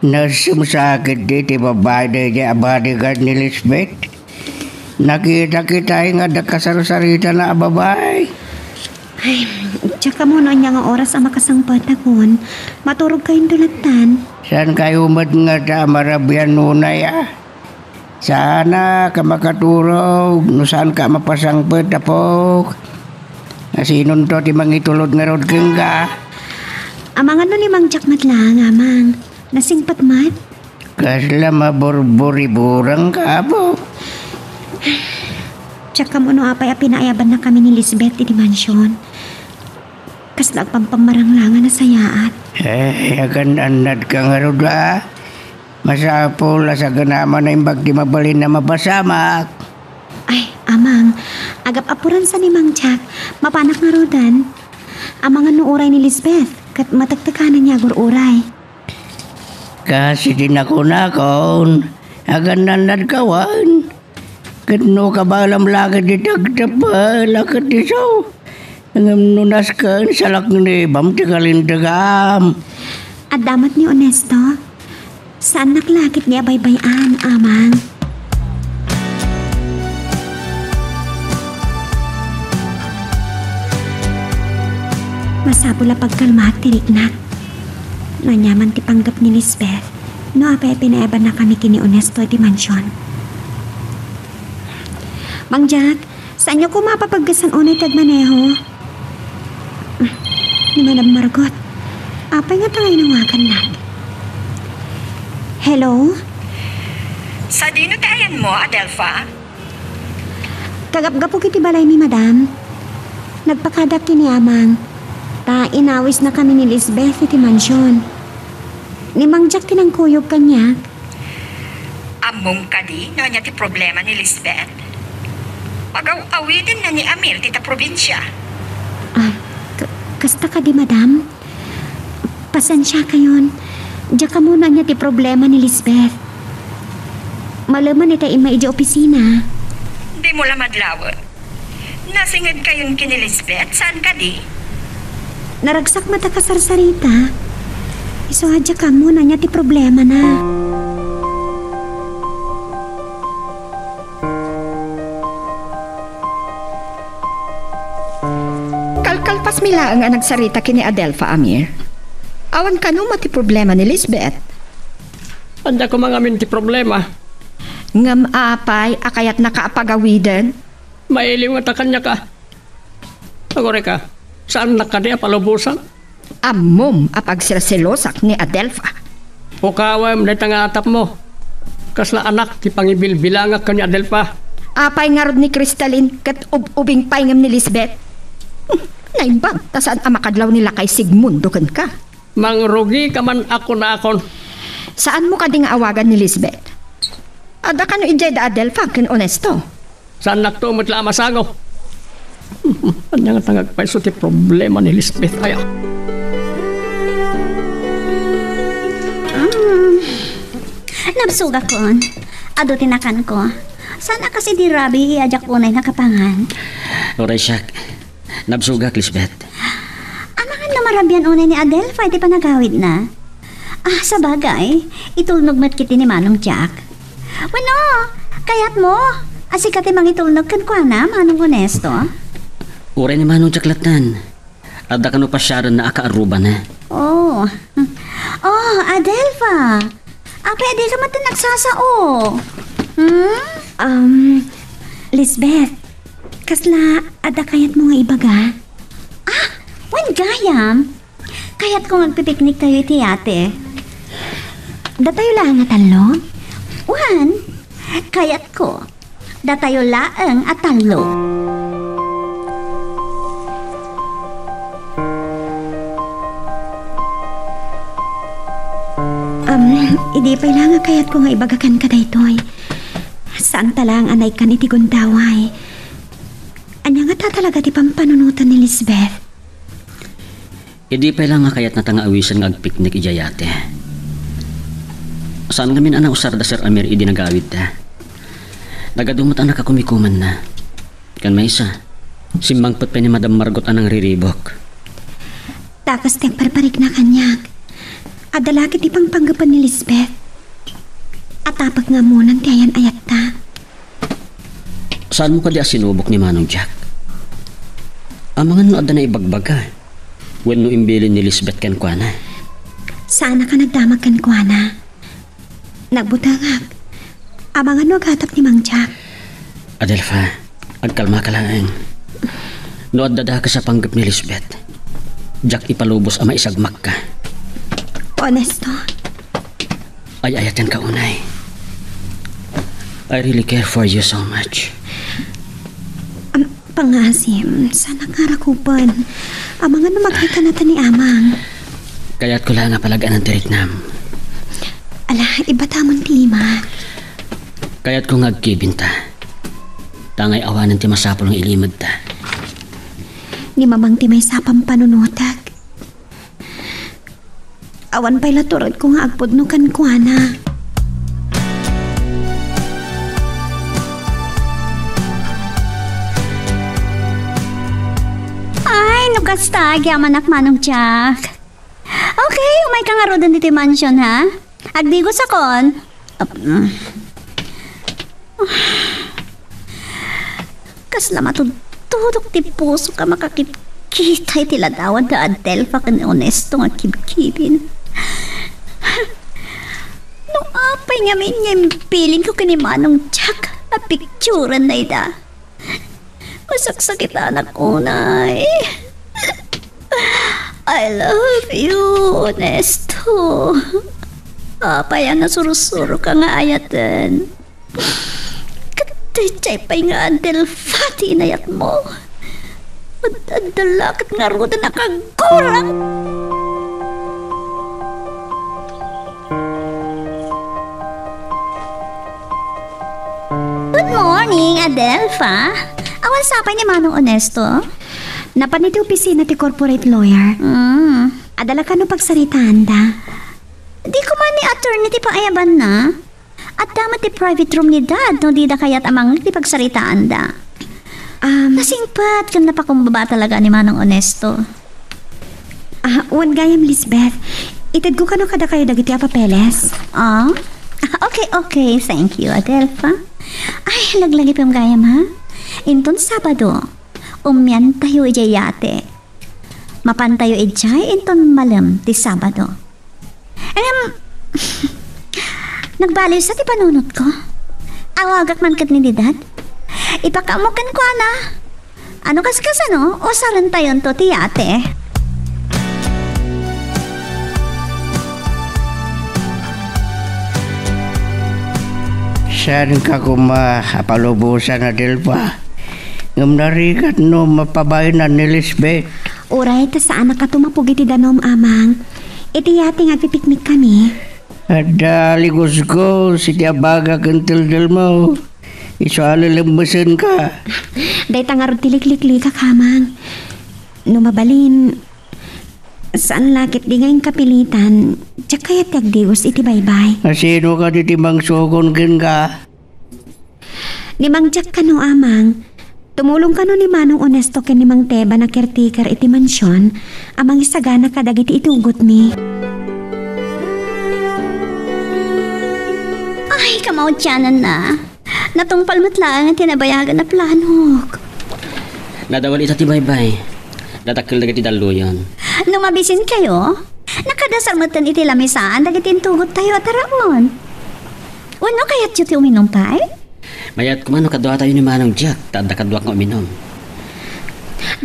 nasumsakit di ti babai daydiay a bodyguard ni Lisbeth. Nakita kita nga adda kasarsaritana a babai. Ay, diak ammo no ania nga oras a makasangpetakon. Maturogkayonto lattan. Saankayo met ngata a marabian unay, a? Saanak a makaturog no saanka a mapasangpet, apok. Asinonto ti mangitulod ngarud kenka? Amangan no ni Mang Jack met laeng, Amang. Nasingpet met? Kasla maburburiburangka, apo? Diak ammo no apay a pinaayabannakami ni Lisbeth iti mansion. Kasla agpampamarang laeng a nasayaat. Eh, agan-annadka ngarud, a? Masapul a saganama naimbag ti mabalin a mapasamak. Ay, Amang, agap-apuransa ni Mang Jack. Mapanak ngaruden. Amangan no uray ni Lisbeth, ket matektekananna agur-uray. Kas iti nakunakon, agan-annadka wen. Ket no kabaelam la ket ti tagtapel a ket isu, ngem no nasken, salaknibam ti kalintegam. Adda met ni Onesto. Saannak la ket ni a baybay-an, Amang. Masapul a pagkalmaak ti riknak. No ania man ti panggep ni Lisbeth, no apay a pinaayabannakami ket ni Onesto iti mansion. Mang Jack, saanyo koma a papaggesan unay ti agmaneho? Ni Madam Margot. Apay ngata nga inawagannak? Hello? Sadino ti ayanmo, Adelfa? Kagapgapok iti balaymi, madam. Nagpakadak ken ni Amang, ta inawisnakami ni Lisbeth iti mansion. Ni Mang Jack ti nangkuyog kaniak. Ammom kadi no ania ti problema ni Lisbeth? Pagaw-awidenna ni Amir dita probinsia. Ah, ka-, kasta kadi, madam? Pasensiakayon. Diak ammo no ania ti problema ni Lisbeth. Malemen ita immay idiay opisina. Dimo la madlawen. Nasingedkayon ken ni Lisbeth, saan kadi? Naragsak met a kasarsarita. Isu a diak ammo no ania ti problemana. Kalkalpasmi laeng a nagsarita ken ni Adelfa, Amir. Awan kano met ti problema ni Lisbeth. Adda koma ngamin ti problema. Ngem apay a kayatnaka a pagawiden? Mailiw ngata kaniak a. Agurayka, saannak kadi a palubosan? Ammom a pagserselosak ni Adelfa. Ukawem dayta nga atapmo. Kasla anak ti pangibilbilangak ken ni Adelfa. Apay ngarud ni Cristalin ket ub-ubing pay ngem ni Lisbeth? Hmm, naimbag ta saan a makadlaw ni lakay Sigmundo kenka. Mangrugika man a kunakon. Saanmo kadi nga awagan ni Lisbeth? Adda kano idiay da Adelfa ken Onesto? Saannakto met la a masango. Ania ngata nga agpayso ti problema ni Lisbeth aya? Mm. Nabsogakon. Adu ti nakanko. Saan a kas idi rabii a diak unay nakapangan? Uray siak. Nabsogak, Lisbeth. Amangan no marabian unay ni Adelfa iti panagawidna. Ah, sabagay, itulnog met kiti ni Manong Jack. Wenno, kayatmo a sika ti mangitulnog kenkuana, Manong Onesto? Uray ni Manong Jack lattan. Adda kano pasiarenna a kaarrubana. Oh. Oh, Adelfa. Apay a dika met nagsasao? Hmm? Um, Lisbeth, kasla adda kayatmo nga ibaga? Ah, wen gayam. Kayatko nga agpipikniktayo iti yate. Datayo laeng a tallo? Wen, kayatko. Datayo laeng a tallo. Um, Idi pay la nga kayatko nga ibaga kenka daytoy. Saanta laeng a naikkan iti gundaway. Ania ngata talaga ti pampanunotan ni Lisbeth? Idi pay la nga kayatnata nga awisen nga agpiknik idiay yate. Saan ngamin a nausar da Sir Amir idi nagawidda. Nagadu met a nakakumikumanna. Ken maysa, simmangpet pay ni Madam Margot a nangriribuk. Ta kas ti agparparikna kaniak, adda la ket ti pangpanggepen ni Lisbeth. Atapek nga ammonan ti ayan-ayatta. Saanmo kadi a sinubok ni Manong Jack? Amangan no adda naibagbaga wenno imbilin ni Lisbeth kenkuana. Saanak a nagdamag kenkuana. Nagbutengak. Amangan no agatap ni Mang Jack. Adelfa, agkalmaka laeng. No adda dakes a panggep ni Lisbeth, diak ipalubos a maisagmakka. Honesto? Ay-ayatenka unay. I really care for you so much. Am, pangngaasim, saanak nga rakupen. Amangan no makaitanata ni Amang. Kayatko la nga palagaan ti riknam. Ala, ibatamon ti imak. Kayatko nga agkibinta. Ta ngay awanen ti masapul nga ilimedta. Ni Mamang ti maysa a pampanunotek. Awan pay la turedko nga agpudno kenkuana. Ay, no kasta, agyamanak, Manong Jack. Okay, umayka ngaruden ditoy mansion, ha? Agdigosakon. Ap-, mm. Kasla matudtudok ti pusok a makakit-, kita iti ladawan da Adelfa ken Honesto nga kibkibin. No apay ngamin nga imbilinko ken ni Manong Jack a picturen dayta. Masaksakitanak unay. I love you, Honesto. Apay a nasursuroka nga ayaten? Ket daydiay pay nga Adelfa ti inayatmo. Ad-, adda la ket ngaruden a kagurang. Good morning, Adelfa. Awan sapay ni Manong Honesto? Napan iti opisina ti corporate lawyer. Mm. Adda la kano pagsaritaanda? Di koma ni attorney ti paayabanna? Adda met ti private room ni Dad no dida kayat a mangngeg ti pagsaritaanda. Um, Nasingpet ken napakumbaba talaga ni Manong Honesto. Ah, wen gayam, Lisbeth. Itedko kano kadakayo dagiti a papeles? Ah? Ah, okay, okay. Thank you, Adelfa. Ay, laglagipem gayam, ha? Inton Sabado, umiantayo idiay yate. Mapantayo idiay inton malem ti Sabado. Em, nagbaliw sa ti panunotko. Awagak man ket ni Dad. Ipakaammo kenkuana. Ano kas-, kasano? Usarentayonto ti yate. Saanka koma a palubosan, Adelfa? Ngem narigat no mapabaenan ni Lisbeth. Uray ta saanak a tumapog iti danum, Amang. Iti yate nga agpipiknikkami. Adda ligusgos iti abaga ken teldelmo. Isu a lelemmesenka. Dayta ngarud ti likliklikak, Amang. No mabalin, saan la ket di nga inkapilitan, diak kayat ti agdigos iti baybay. Asino kadi ti mangsukon kenka? Ni Mang Jack kano, Amang. Tumulong kano ni Manong Onesto ken ni Mang Teban a caretaker iti mansion a mangisagana kadagiti itugotmi. Ay, kamaudiananna. Natungpal met laeng ti nabayagan a planok. Nadawal ita ti baybay. Nadakkel dagiti dalluyon. No mabisinkayo, nakadasar metten iti lamisaan dagiti intugottayo a taraon. Wenno kayatyo ti uminum pay? Mayat koma no kaduatayo ni Manong Jack, ta adda kaduak nga uminum.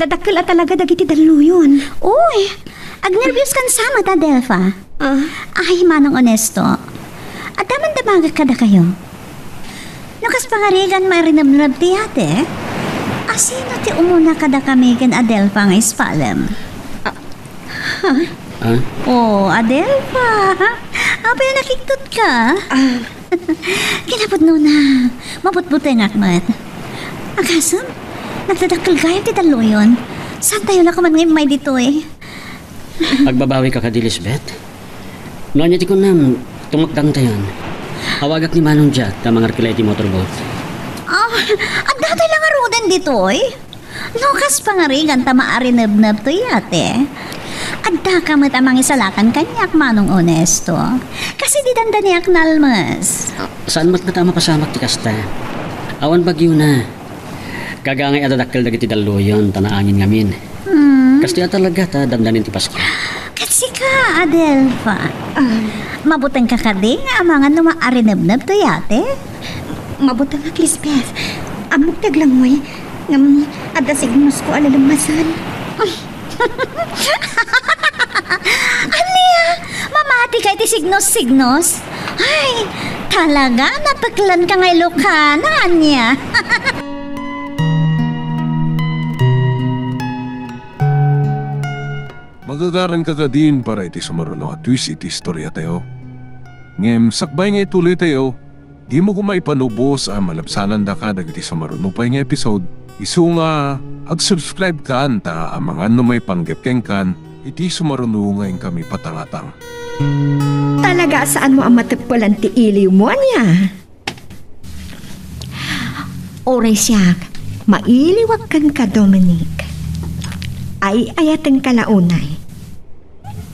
Dadakkel a talaga dagiti dalluyon. Uy, agnerbios kan sa met, Adelfa. Ah. Ay, Manong Onesto. Adda man damagek kadakayo. No kas pangarigan marinebneb ti yate, asino ti umuna kadakami ken Adelfa nga ispalem? Ah. Ah? Oh, Adelfa. Apay a nakiktutka? Ah. Kinapudnona, mabutbutengak met. Agasem, nagdadakkel gayam ti dalluyon. Saantayo la koma nga immay ditoy? Agbabawika kadi, Lisbeth? No ania ti kunam, tumakdantayon. Awagak ni Manong Jack ta mangarkila iti motorboat. Ah, adda toy la ngaruden ditoy? No kas pangarigan ta maarinebneb toy yate, addaka met a mangisalakan kaniak, Manong Onesto. Kas idi dandaniak nalmes. Saan met ngata a mapasamak ti kasta? Awan bagiona. Gagangay a dadakkel dagiti dalluyon ta naangin ngamin. Hmm. Kasta a talaga ta dandanin ti Pasko. Ket sika, Adelfa. Ah. Mabutengka kadi nga amangan no maarinebneb toy yate? Mabutengak, Lisbeth. Ammok ti aglangoy. Ngem adda signosko a lalemmasen. Ania? Mamatika iti signos-signos? Ay, talaga, napeklanka nga ilokana, ania? Magagaranka kadin para iti sumaruno a twist iti istoriatayo. Ngem sakbay nga ituloytayo, dimo koma ipanubos a malabsanandaka dagiti sumaruno pay nga episode, isu nga ag-subscribe kan ta amangan no maipanggep kenkan iti sumaruno nga inkami patangatang. Talaga a saanmo a mateppelan ti iliwmo, ania? Uray siak, mailiwak kenka, Dominic. Ay-ayatenka la unay.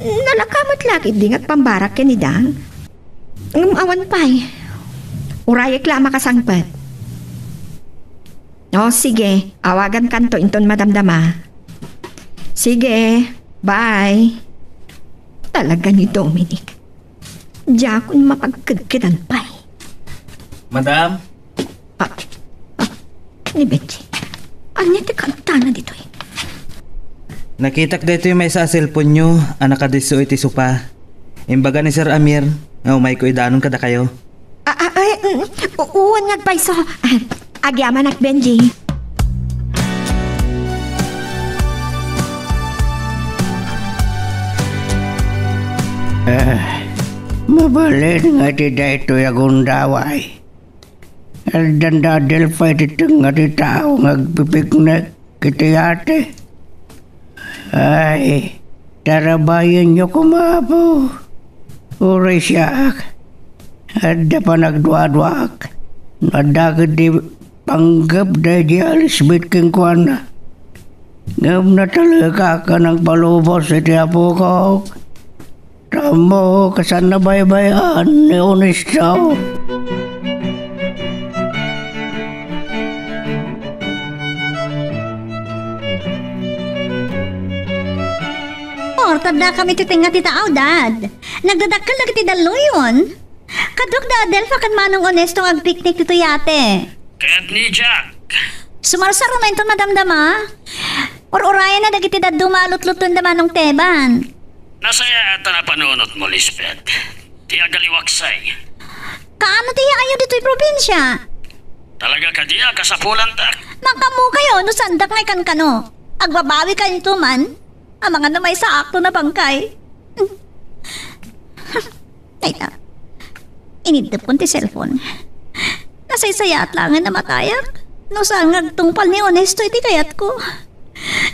Nalaka met la ketdi nga agpambarak ken ni Dang. Ngem awan pay. Urayek la a makasangpet. O, sige. Awagankanto inton madamdama. Sige. Bye. Talaga ni Dominic. Diakon mapagkedkedan pay. Madam? Ah, ah, ni Benji. Ania ti kaaddana ditoy? Nakitak daytoy maysa a cellphone-yo a nakadisso iti sopa. Imbaga ni Sir Amir nga umayko idanon kadakayo. Ah, ah, ay, mm, u-, uwan nga agpayso. Ah, agyamanak, Benji. Ah, mabalin nga iti daytoy a gundaway. Addan da Adelfa iti tengnga ti tao nga agpipiknek iti yate. Ay, tarabayenyo koma, Apo. Uray siak, adda panagduaduaak. No adda ketdi panggep daydi a Lisbeth kenkuana. Ngem natalekak a nangpalubos iti apokok. Tammo, kas nabaybay-an ni Onesto. Or, tadda kami ti tengnga ti tao, Dad. Nagdadakkel dagiti dalluyon. Kadok da Adelfa ken Manong Onesto nga agpiknik ditoy yate. Ket ni Jack? Sumarsaruno inton madamdama. Ur-urayenna dagiti dadduma a lutlutoen da Manong Teban. Nasayaat a napanunotmo, Lisbeth. Ti agaliwaksay. Kaano ti yaayo ditoy probinsia? Talaga kadi a kasapulantak? Makaammokayo no saandak nga ikankano. Agbabawikayo man. Amangan no maysaak to nabangkay. Dayta, iniddepkon ti cellphone. Nasaysayaat laengen a matayak no saan nga agtungpal ni Onesto iti kayatko.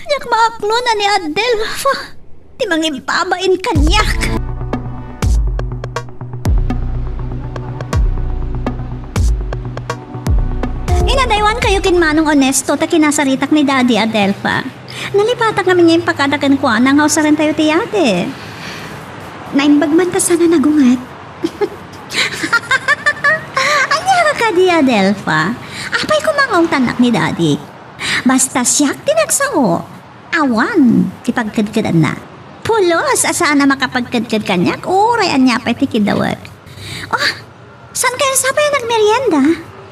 Diak maakloan a ni Adelfa ti mangibbabain kaniak. Inadaywankayo ken Manong Onesto ta kinasaritak ni Daddy, Adelfa. Nalipatak ngamin nga impakada kenkuana nga usarentayo ti yate. Naimbag man ta saan a nagunget. Ania ka kadi, Adelfa? Apay koma nga ungtannak ni Daddy? Basta siak ti nagsao, awan ti pagkedkedanna. Pulos a saan a makapagkedked kaniak, uray ania pay ti kidawek. Oh, saankayo sapay a nagmerienda?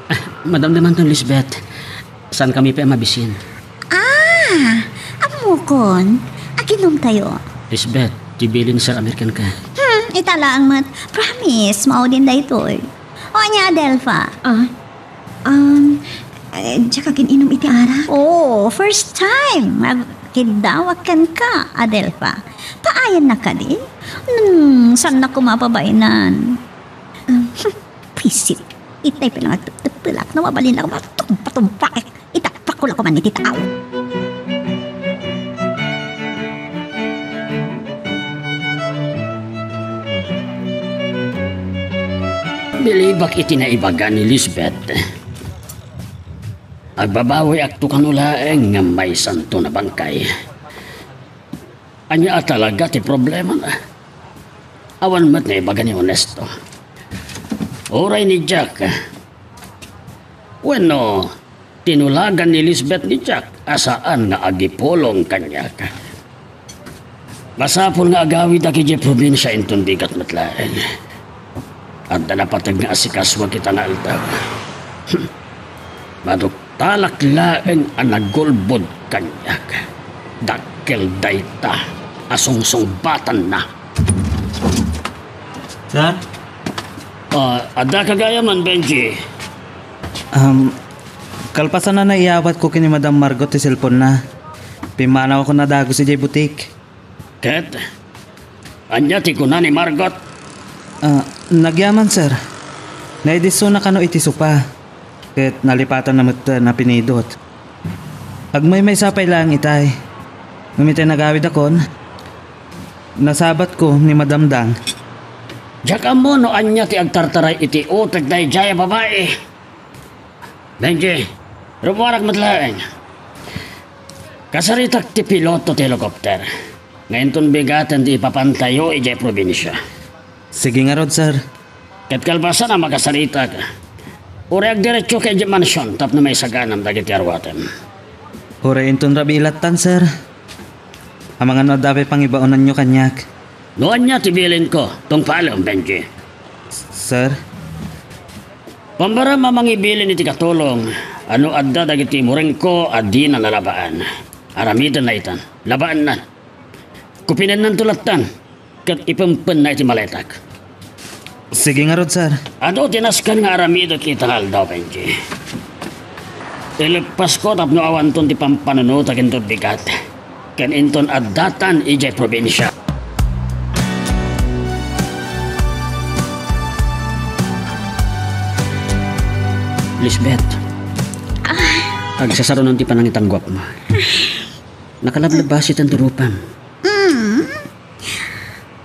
Ah, madamdamanton, Lisbeth. Saankami pay a mabisin. Ah, ammokon. Aginomtayo. Lisbeth, ti bilin ni Sir Amir kenka. Hmm, ita laeng met. Promise, maudin daytoy. O ania, Adelfa? Ah, um, eh, diak agin-inum iti arak. Oh, first time. Agkiddawak kenka, Adelfa. Paayanna kadi? Hmm, saan na koma a pabainan? Hmm, pwisit. Itay pay lang agteptepelak, no mabalin lang matumpatumpak. Itapakko la koma iti taaw. Bilibak iti naibaga ni Lisbeth. Agbabawiakto kano laeng ngem maysanto nabangkay. Ania a talaga ti problemana? Awan met naibaga ni Ernesto. Uray ni Jack. Wenno, tinulagan ni Lisbeth ni Jack a saan nga agipulong kaniak. Masapul nga agawidak idiay probinsia inton bigat met laeng. Adda napateg nga asikasoak ita nga aldaw. Maduktalak laeng a nagulbod kaniak. Dakkel dayta a sungsungbatanna. Sir? Ah, adda ka gayam, Benji? Um, kalpasan a naiyawatko ken ni Madam Margot ti cellphone-na, pimmanawakon a dagus idiay butik. Ket ania ti kuna ni Margot? Ah, nagyaman, sir. Naidissona kano iti sopa, ket nalipatanna met a pinidot. Agmaymaysa pay laeng itay. Ngem itay nagawidakon, nasabatko ni Madam Dang. Diak ammo no ania ti agtartaray iti utek daydiay a babai. Benji, rummuarak met laeng. Kasaritak ti piloto ti helicopter nga inton bigaten ti ipapantayo idiay probinsia. Sige ngarud, sir. Ket kalpasan a makasaritak, uray agdiretsoka idiay mansion tapno maisaganam dagiti aruatem. Uray inton rabii lattan, sir. Amangan no adda pay pangibaonanyo kaniak. No ania ti bilinko, tungpalem, Benji. S-, sir? Pambaram a mangibilin iti katulong a no adda dagiti imurengko a dina nalabaan, aramidenna itan. Labaanna. Kupinennanto lattan, ket ipempenna iti maletak. Sige ngarud, sir. Adu ti nasken nga aramidek ita nga aldaw, Benji. Ileppasko tapno awanton ti pampanunotak inton bigat, ken inton addatan idiay probinsia. Lisbeth. Ah. Agsasarunon ti panangitangguapmo. Nakalablabas iti durupam. Mm.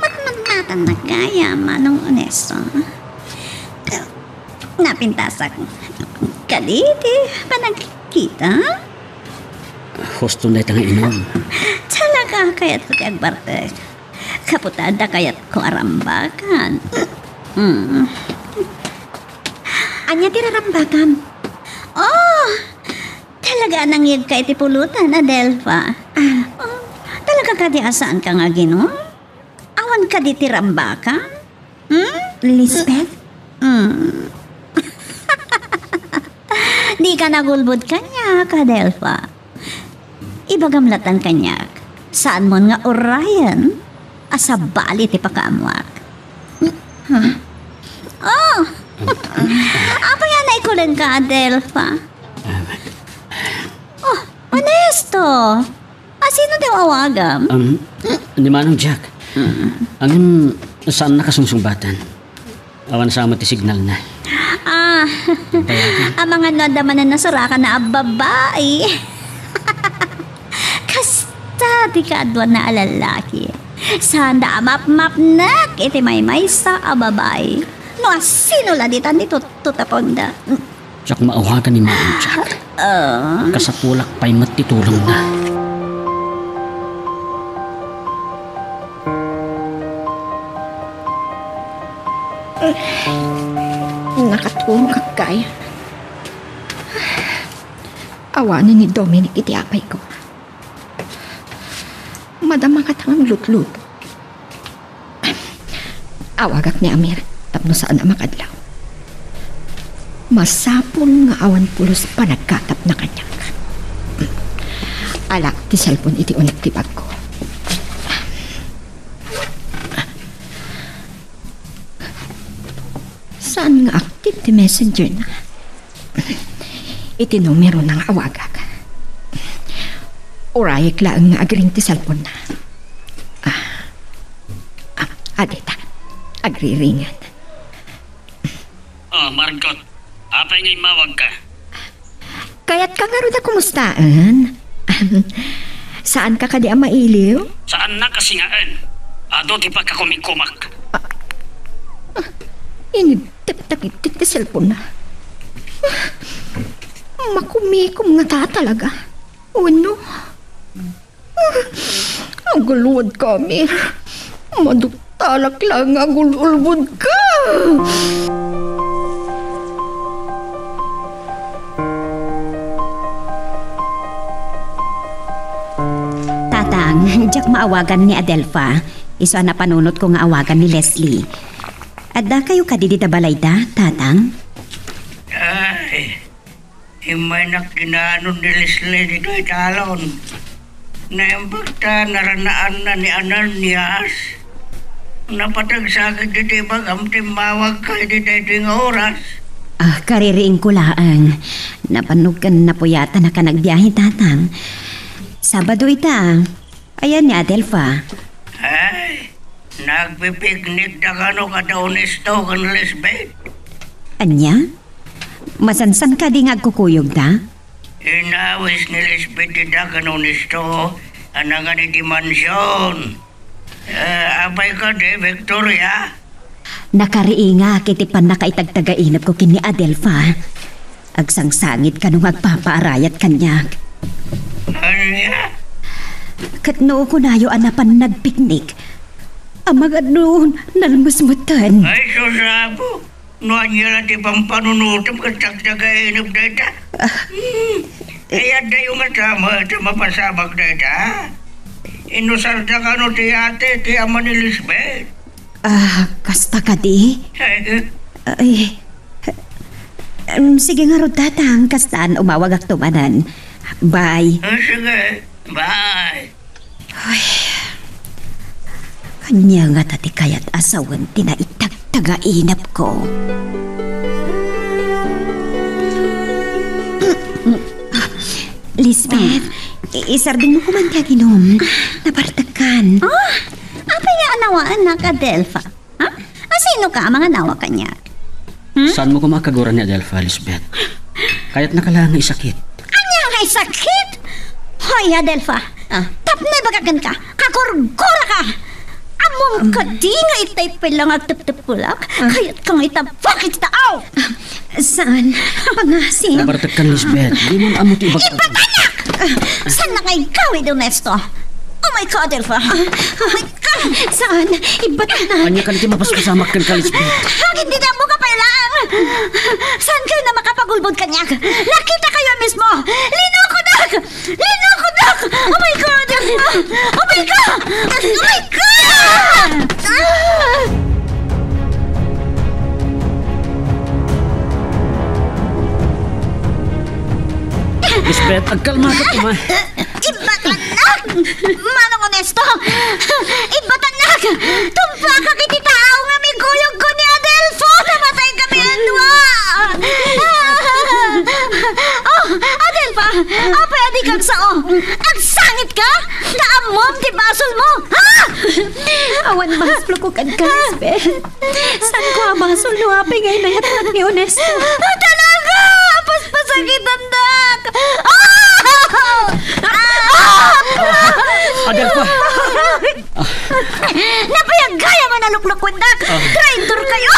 Matmatmatan na gayam, Manong Ernesto. Napintasak kadi ti panagkita? Husto na ita nga inom. Talaga, kayatko ti agbartek. Gapu ta adda kayatko a rambakan. Mm. Ania ti rarambakam? Oh! Talaga a nangyegka iti pulutan, Adelfa. Ah. Oh, talaga kadi a saanka nga aginom? Awan kadi ti rambakam? Hmm? Lisbeth? Hmm. Dika nagulbod kaniak, Adelfa. Ibagam lattan kaniak, saanmon nga urayen a sabali ti pakaammoak. Hmm. Oh! Apay a naikulenka, Adelfa? Oh, Ernesto! A, sino ti awagam? Um, ni Manong Jack. Mm. Ngem, saan nakasungsungbatan? Awan sa met ti signalna. Ah, amangan no adda manen nasarakan a babai. Kasta ti kaaduanna a lalaki. Saan da a mapmapnek iti maymaysa a babai. No asino la ditan ti tuttuteponda. Diak maawagan ni Manong Jack. Ah. Kasapulak pay met ti tulongna. Nakaturogak gayam. Awanen ni Dominic iti apayko. Madama kata nga lutluto. Awagak ni Amir tapno saan a makadlaw. Masapul nga awan pulos panagkatapna kaniak. Ala ti cellphone iti uneg ti bagko. Saan nga active ti messenger na? Iti numerona nga awagak. Urayek laeng nga agring ti cellphone na. Ah. Ah. Adita, agriringan. Oh, Margot, apay nga immawagka? Kayatka ngarud a kumustaen? Saanka kadi a mailiw? Saannak a singaen. Adu ti pagkakumikumak. Ah, ah, inibtek dagiti ti cellphone-na. Ah, makumikom ngata talaga. Wenno? Agulwodka, Amir. Maduktalak laeng nga agul-ulwodka. Tatang, diak maawagan ni Adelfa. Isu a napanunotko nga awagan ni Leslie. Addakayo kadi dita balayda, Tatang? Ay, Immaynak kinanon ni Leslie ditoy talon. Naimbag ta naranaanna ni Ananias. Napateg sakit ditoy bagam, timmawagka iti daytoy nga oras. Ah, kaririingko laeng. Nabannog ken napuyatan a kanagbiahe, Tatang. Sabado ita. Ayan ni Adelfa. Ay, nagpipiknik da kano kada Onesto ken Lisbeth. Ania? Masansan kadi nga agkukuyogda? Inawis ni Lisbeth ida ken Onesto a nangan iti mansion. Eh, apay kadi, Victoria? Nakariingak iti pannakaitagtagainepko ken ni Adelfa. Agsangsangit kano nga agpapaarayat kaniak. Ania? Ket no kunayo a napan nagpiknik, amangan no nalmesmeten. Ay, sus, Apo! No ania la ti pampanunotem ket tagtagainep dayta? Ah. Hmm. Ay, addayo nga sama ta mapasamak dayta? Inusarda kano ti ate ti ama ni Lisbeth? Ah, kasta kadi? Eh, eh. Ay, em, sige ngarud, Tatang, kastan umawagakto manen. Bye. Ah, sige. Bye. Ay, ania ngata ti kayat a sawen ti naitagtagainepko? Lisbeth, i-, isardengmo koman ti aginom. Nabartekkan. Ah, apay nga anawaennak, Adelfa? Ha? Asinoka a manganawa kaniak? Hmm? Saanmo koma a kaguran ni Adelfa, Lisbeth? Kayatnaka laeng nga isakit. Ania nga isakit? Hoy, Adelfa! Ah. Tapno ibagak kenka, kagurguraka! Ammom kadi nga itay pay la nga agteptepelak? Ah. Kayatka nga itabak iti taaw! Ah, saan? Pangasim. Nabartekkan, Lisbeth. Diman ammo ti ibagak. Ibatannak! Saannak nga igawid, Onesto? Oh my God, Adelfa! Oh my God! Saan? Ibatannak! Ania kadi ti mapaspasamak kenka, Lisbeth? Agin, dida mo ka pay laeng! Saankayo a makapagulbod kaniak? Nakitakayo a mismo! Linokodak! Linokodak! Oh my God! Oh my God! Oh my God! Ah! Lisbeth, agkalmaka koma. Ibatannak! Manong Onesto! Ibatannak! Tumpakak iti taaw nga miguyogko ni Adelfo! Namatay kami a dua! Oh, Adelfa! Apay a dika agsao? Agsangitka? Ta ammom ti basolmo, ha? Awan basolko kenka, Lisbeth. Saanko a basol no apay nga inayatnak ni Onesto? Ah, talaga! Paspasakitannak! Ah! Ah! Adelfa! Napayag gayam a naluklukuennak! Ah. Traitor kayo!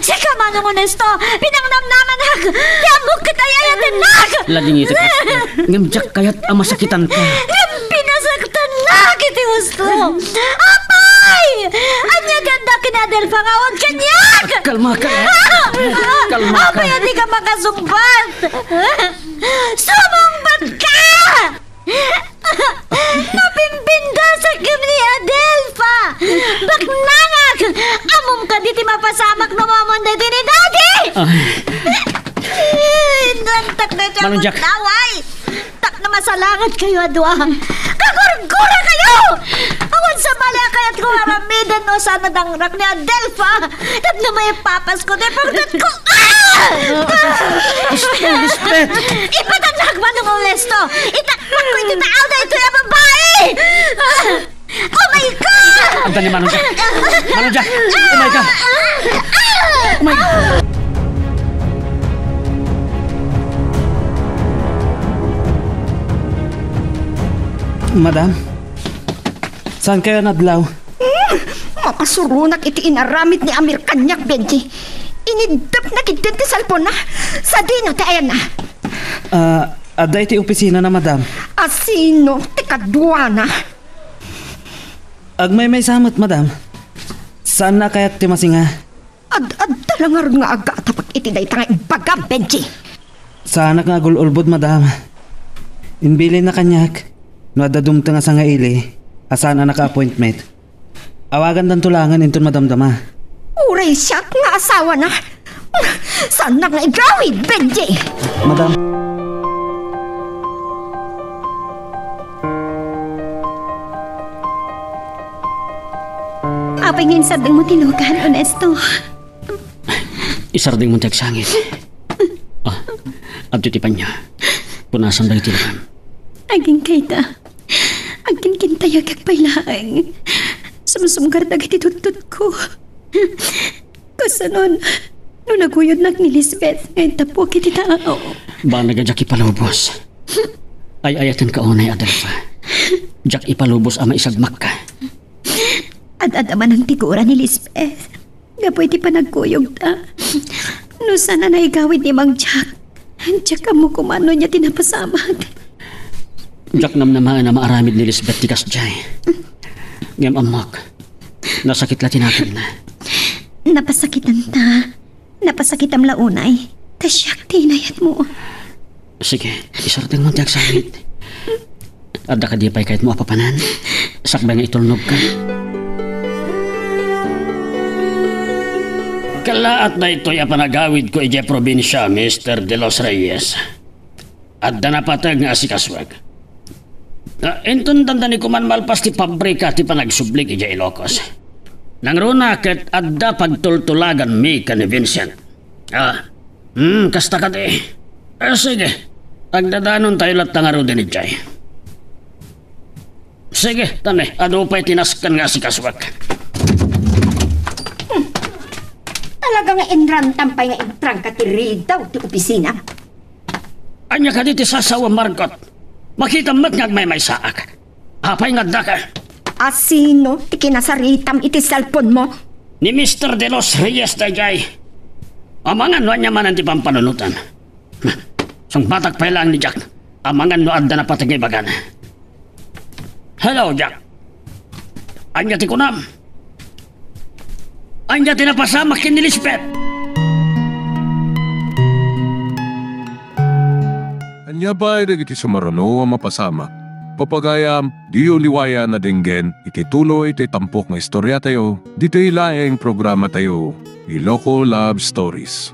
Sika, Manong Onesto, pinangnamnamanak! Ti ammok ket ay-ayatennak! Ladingitek, Lisbeth. Ngem diak kayat a masakitanka. Ngem pinasaktannak iti husto! Apay! Ania ti adda ken ni Adelfa nga awan kaniak? Kalmaka. Ah! Kalmaka. Apay a dika makasungbat? Sumungbatka! Napimpindasak ken ni Adelfa! Baknangak! Ammom kadi ti mapasamak no umamon daytoy ni Daddy! Ay. Inantak na siya Manong Jack. Laway! Tapno masalangat kayo a dua. Kagurgura kayo! Awan sa bali a kayatko nga aramiden no saan a dangrak ni Adelfa. Tapno maipapas ko ti pagdetko. Ah! Lisbeth! Ipatannak, Manong Onesto! Itakpak ko iti taaw daytoy a babai! Oh my God! Tani, Manong Jack. Manong Jack! Umay ka! Umay ka! Madam, saan kayo nadlaw? Hmm, mapasuronak iti inaramid ni Amir kaniak, Benji. Iniddepna ketdin ti cellphone-na. Sadino ti ayanna? Ah, adda iti opisina na, madam. Asino ti kaduana? Agmaymaysa met, madam. Saanna a kayat ti masinga. Ad-adda la ngarud nga agatapak iti dayta nga imbagam, Benji. Saanak nga agul-ulbod, madam. Imbilinna kaniak no adda dumteng a sangaili a saan a naka-appointment. Awagandanto laengen inton madamdama. Uray siak nga asawana. Saannak nga igawid, Benji! Madam. Apay nga insardengmo ti lugan, Ernesto? Isardengmo ti agsangit. Ah, adtoy ti panya. Punasan dagiti lagam. Agingga ita. Agkinkintayagak pay laeng. Sumsumgar dagiti tudtudko. Kasano no naguyodnak ni Lisbeth nga intapok iti tao? Banag a diak ipalubos. Ay-ayatenka unay, Adelfa. Diak ipalubos a maisagmakka. Ad-adda manen ti gura ni Lisbeth. Gapu iti panagkuyogta. No saan a naigawid ni Mang Jack, diak ammo koma no ania ti napasamak. Diak namnamaen a maaramid ni Lisbeth ti kasdiay. Ngem ammok, nasakit la ti napigna. Napasakitanta. Napasakitam la unay. Ta siak ti inayatmo. Sige, isardengmo ti agsangit. Adda kadi pay kayatmo a papanan? Sakbay nga itulnogka. Kallaat daytoy a panagawidko idiay probinsia, Mister De Los Reyes. Adda napateg nga asikasuek. Ah, inton dandani koman malpas ti pabrika ti panagsubli idiay Ilocos. Nangruna ket adda pagtultulaganmi ken ni Vincent. Ah, hmm, kasta kadi. Ah, sige. Agdadanontayo latta ngaruden idiay. Sige, tani, adu pay ti nasken nga asikasuek. Hmm. Talaga nga inrantam pay nga intrangka ti ridaw ti opisina. Ania kadi ti sasawa, Margot? Makitam met nga agmaymaysaak. Apay nga addaka? Asino ti kinasaritam iti cellphone mo? Ni Mister De Los Reyes daydiay. Amangan no ania manen ti pampanunotan. Sungbatak pay laeng ni Jack. Amangan no adda napateg nga ibagana. Hello, Jack. Ania ti kunam? Ania ti napasamak ken ni Lisbeth? Ania pay dagiti sumaruno a mapasamak? Pagayam, diyo liwayan a denggen iti tuloy ti tampok nga istoriatayo, ditoy laeng programatayo, Iloko Love Stories.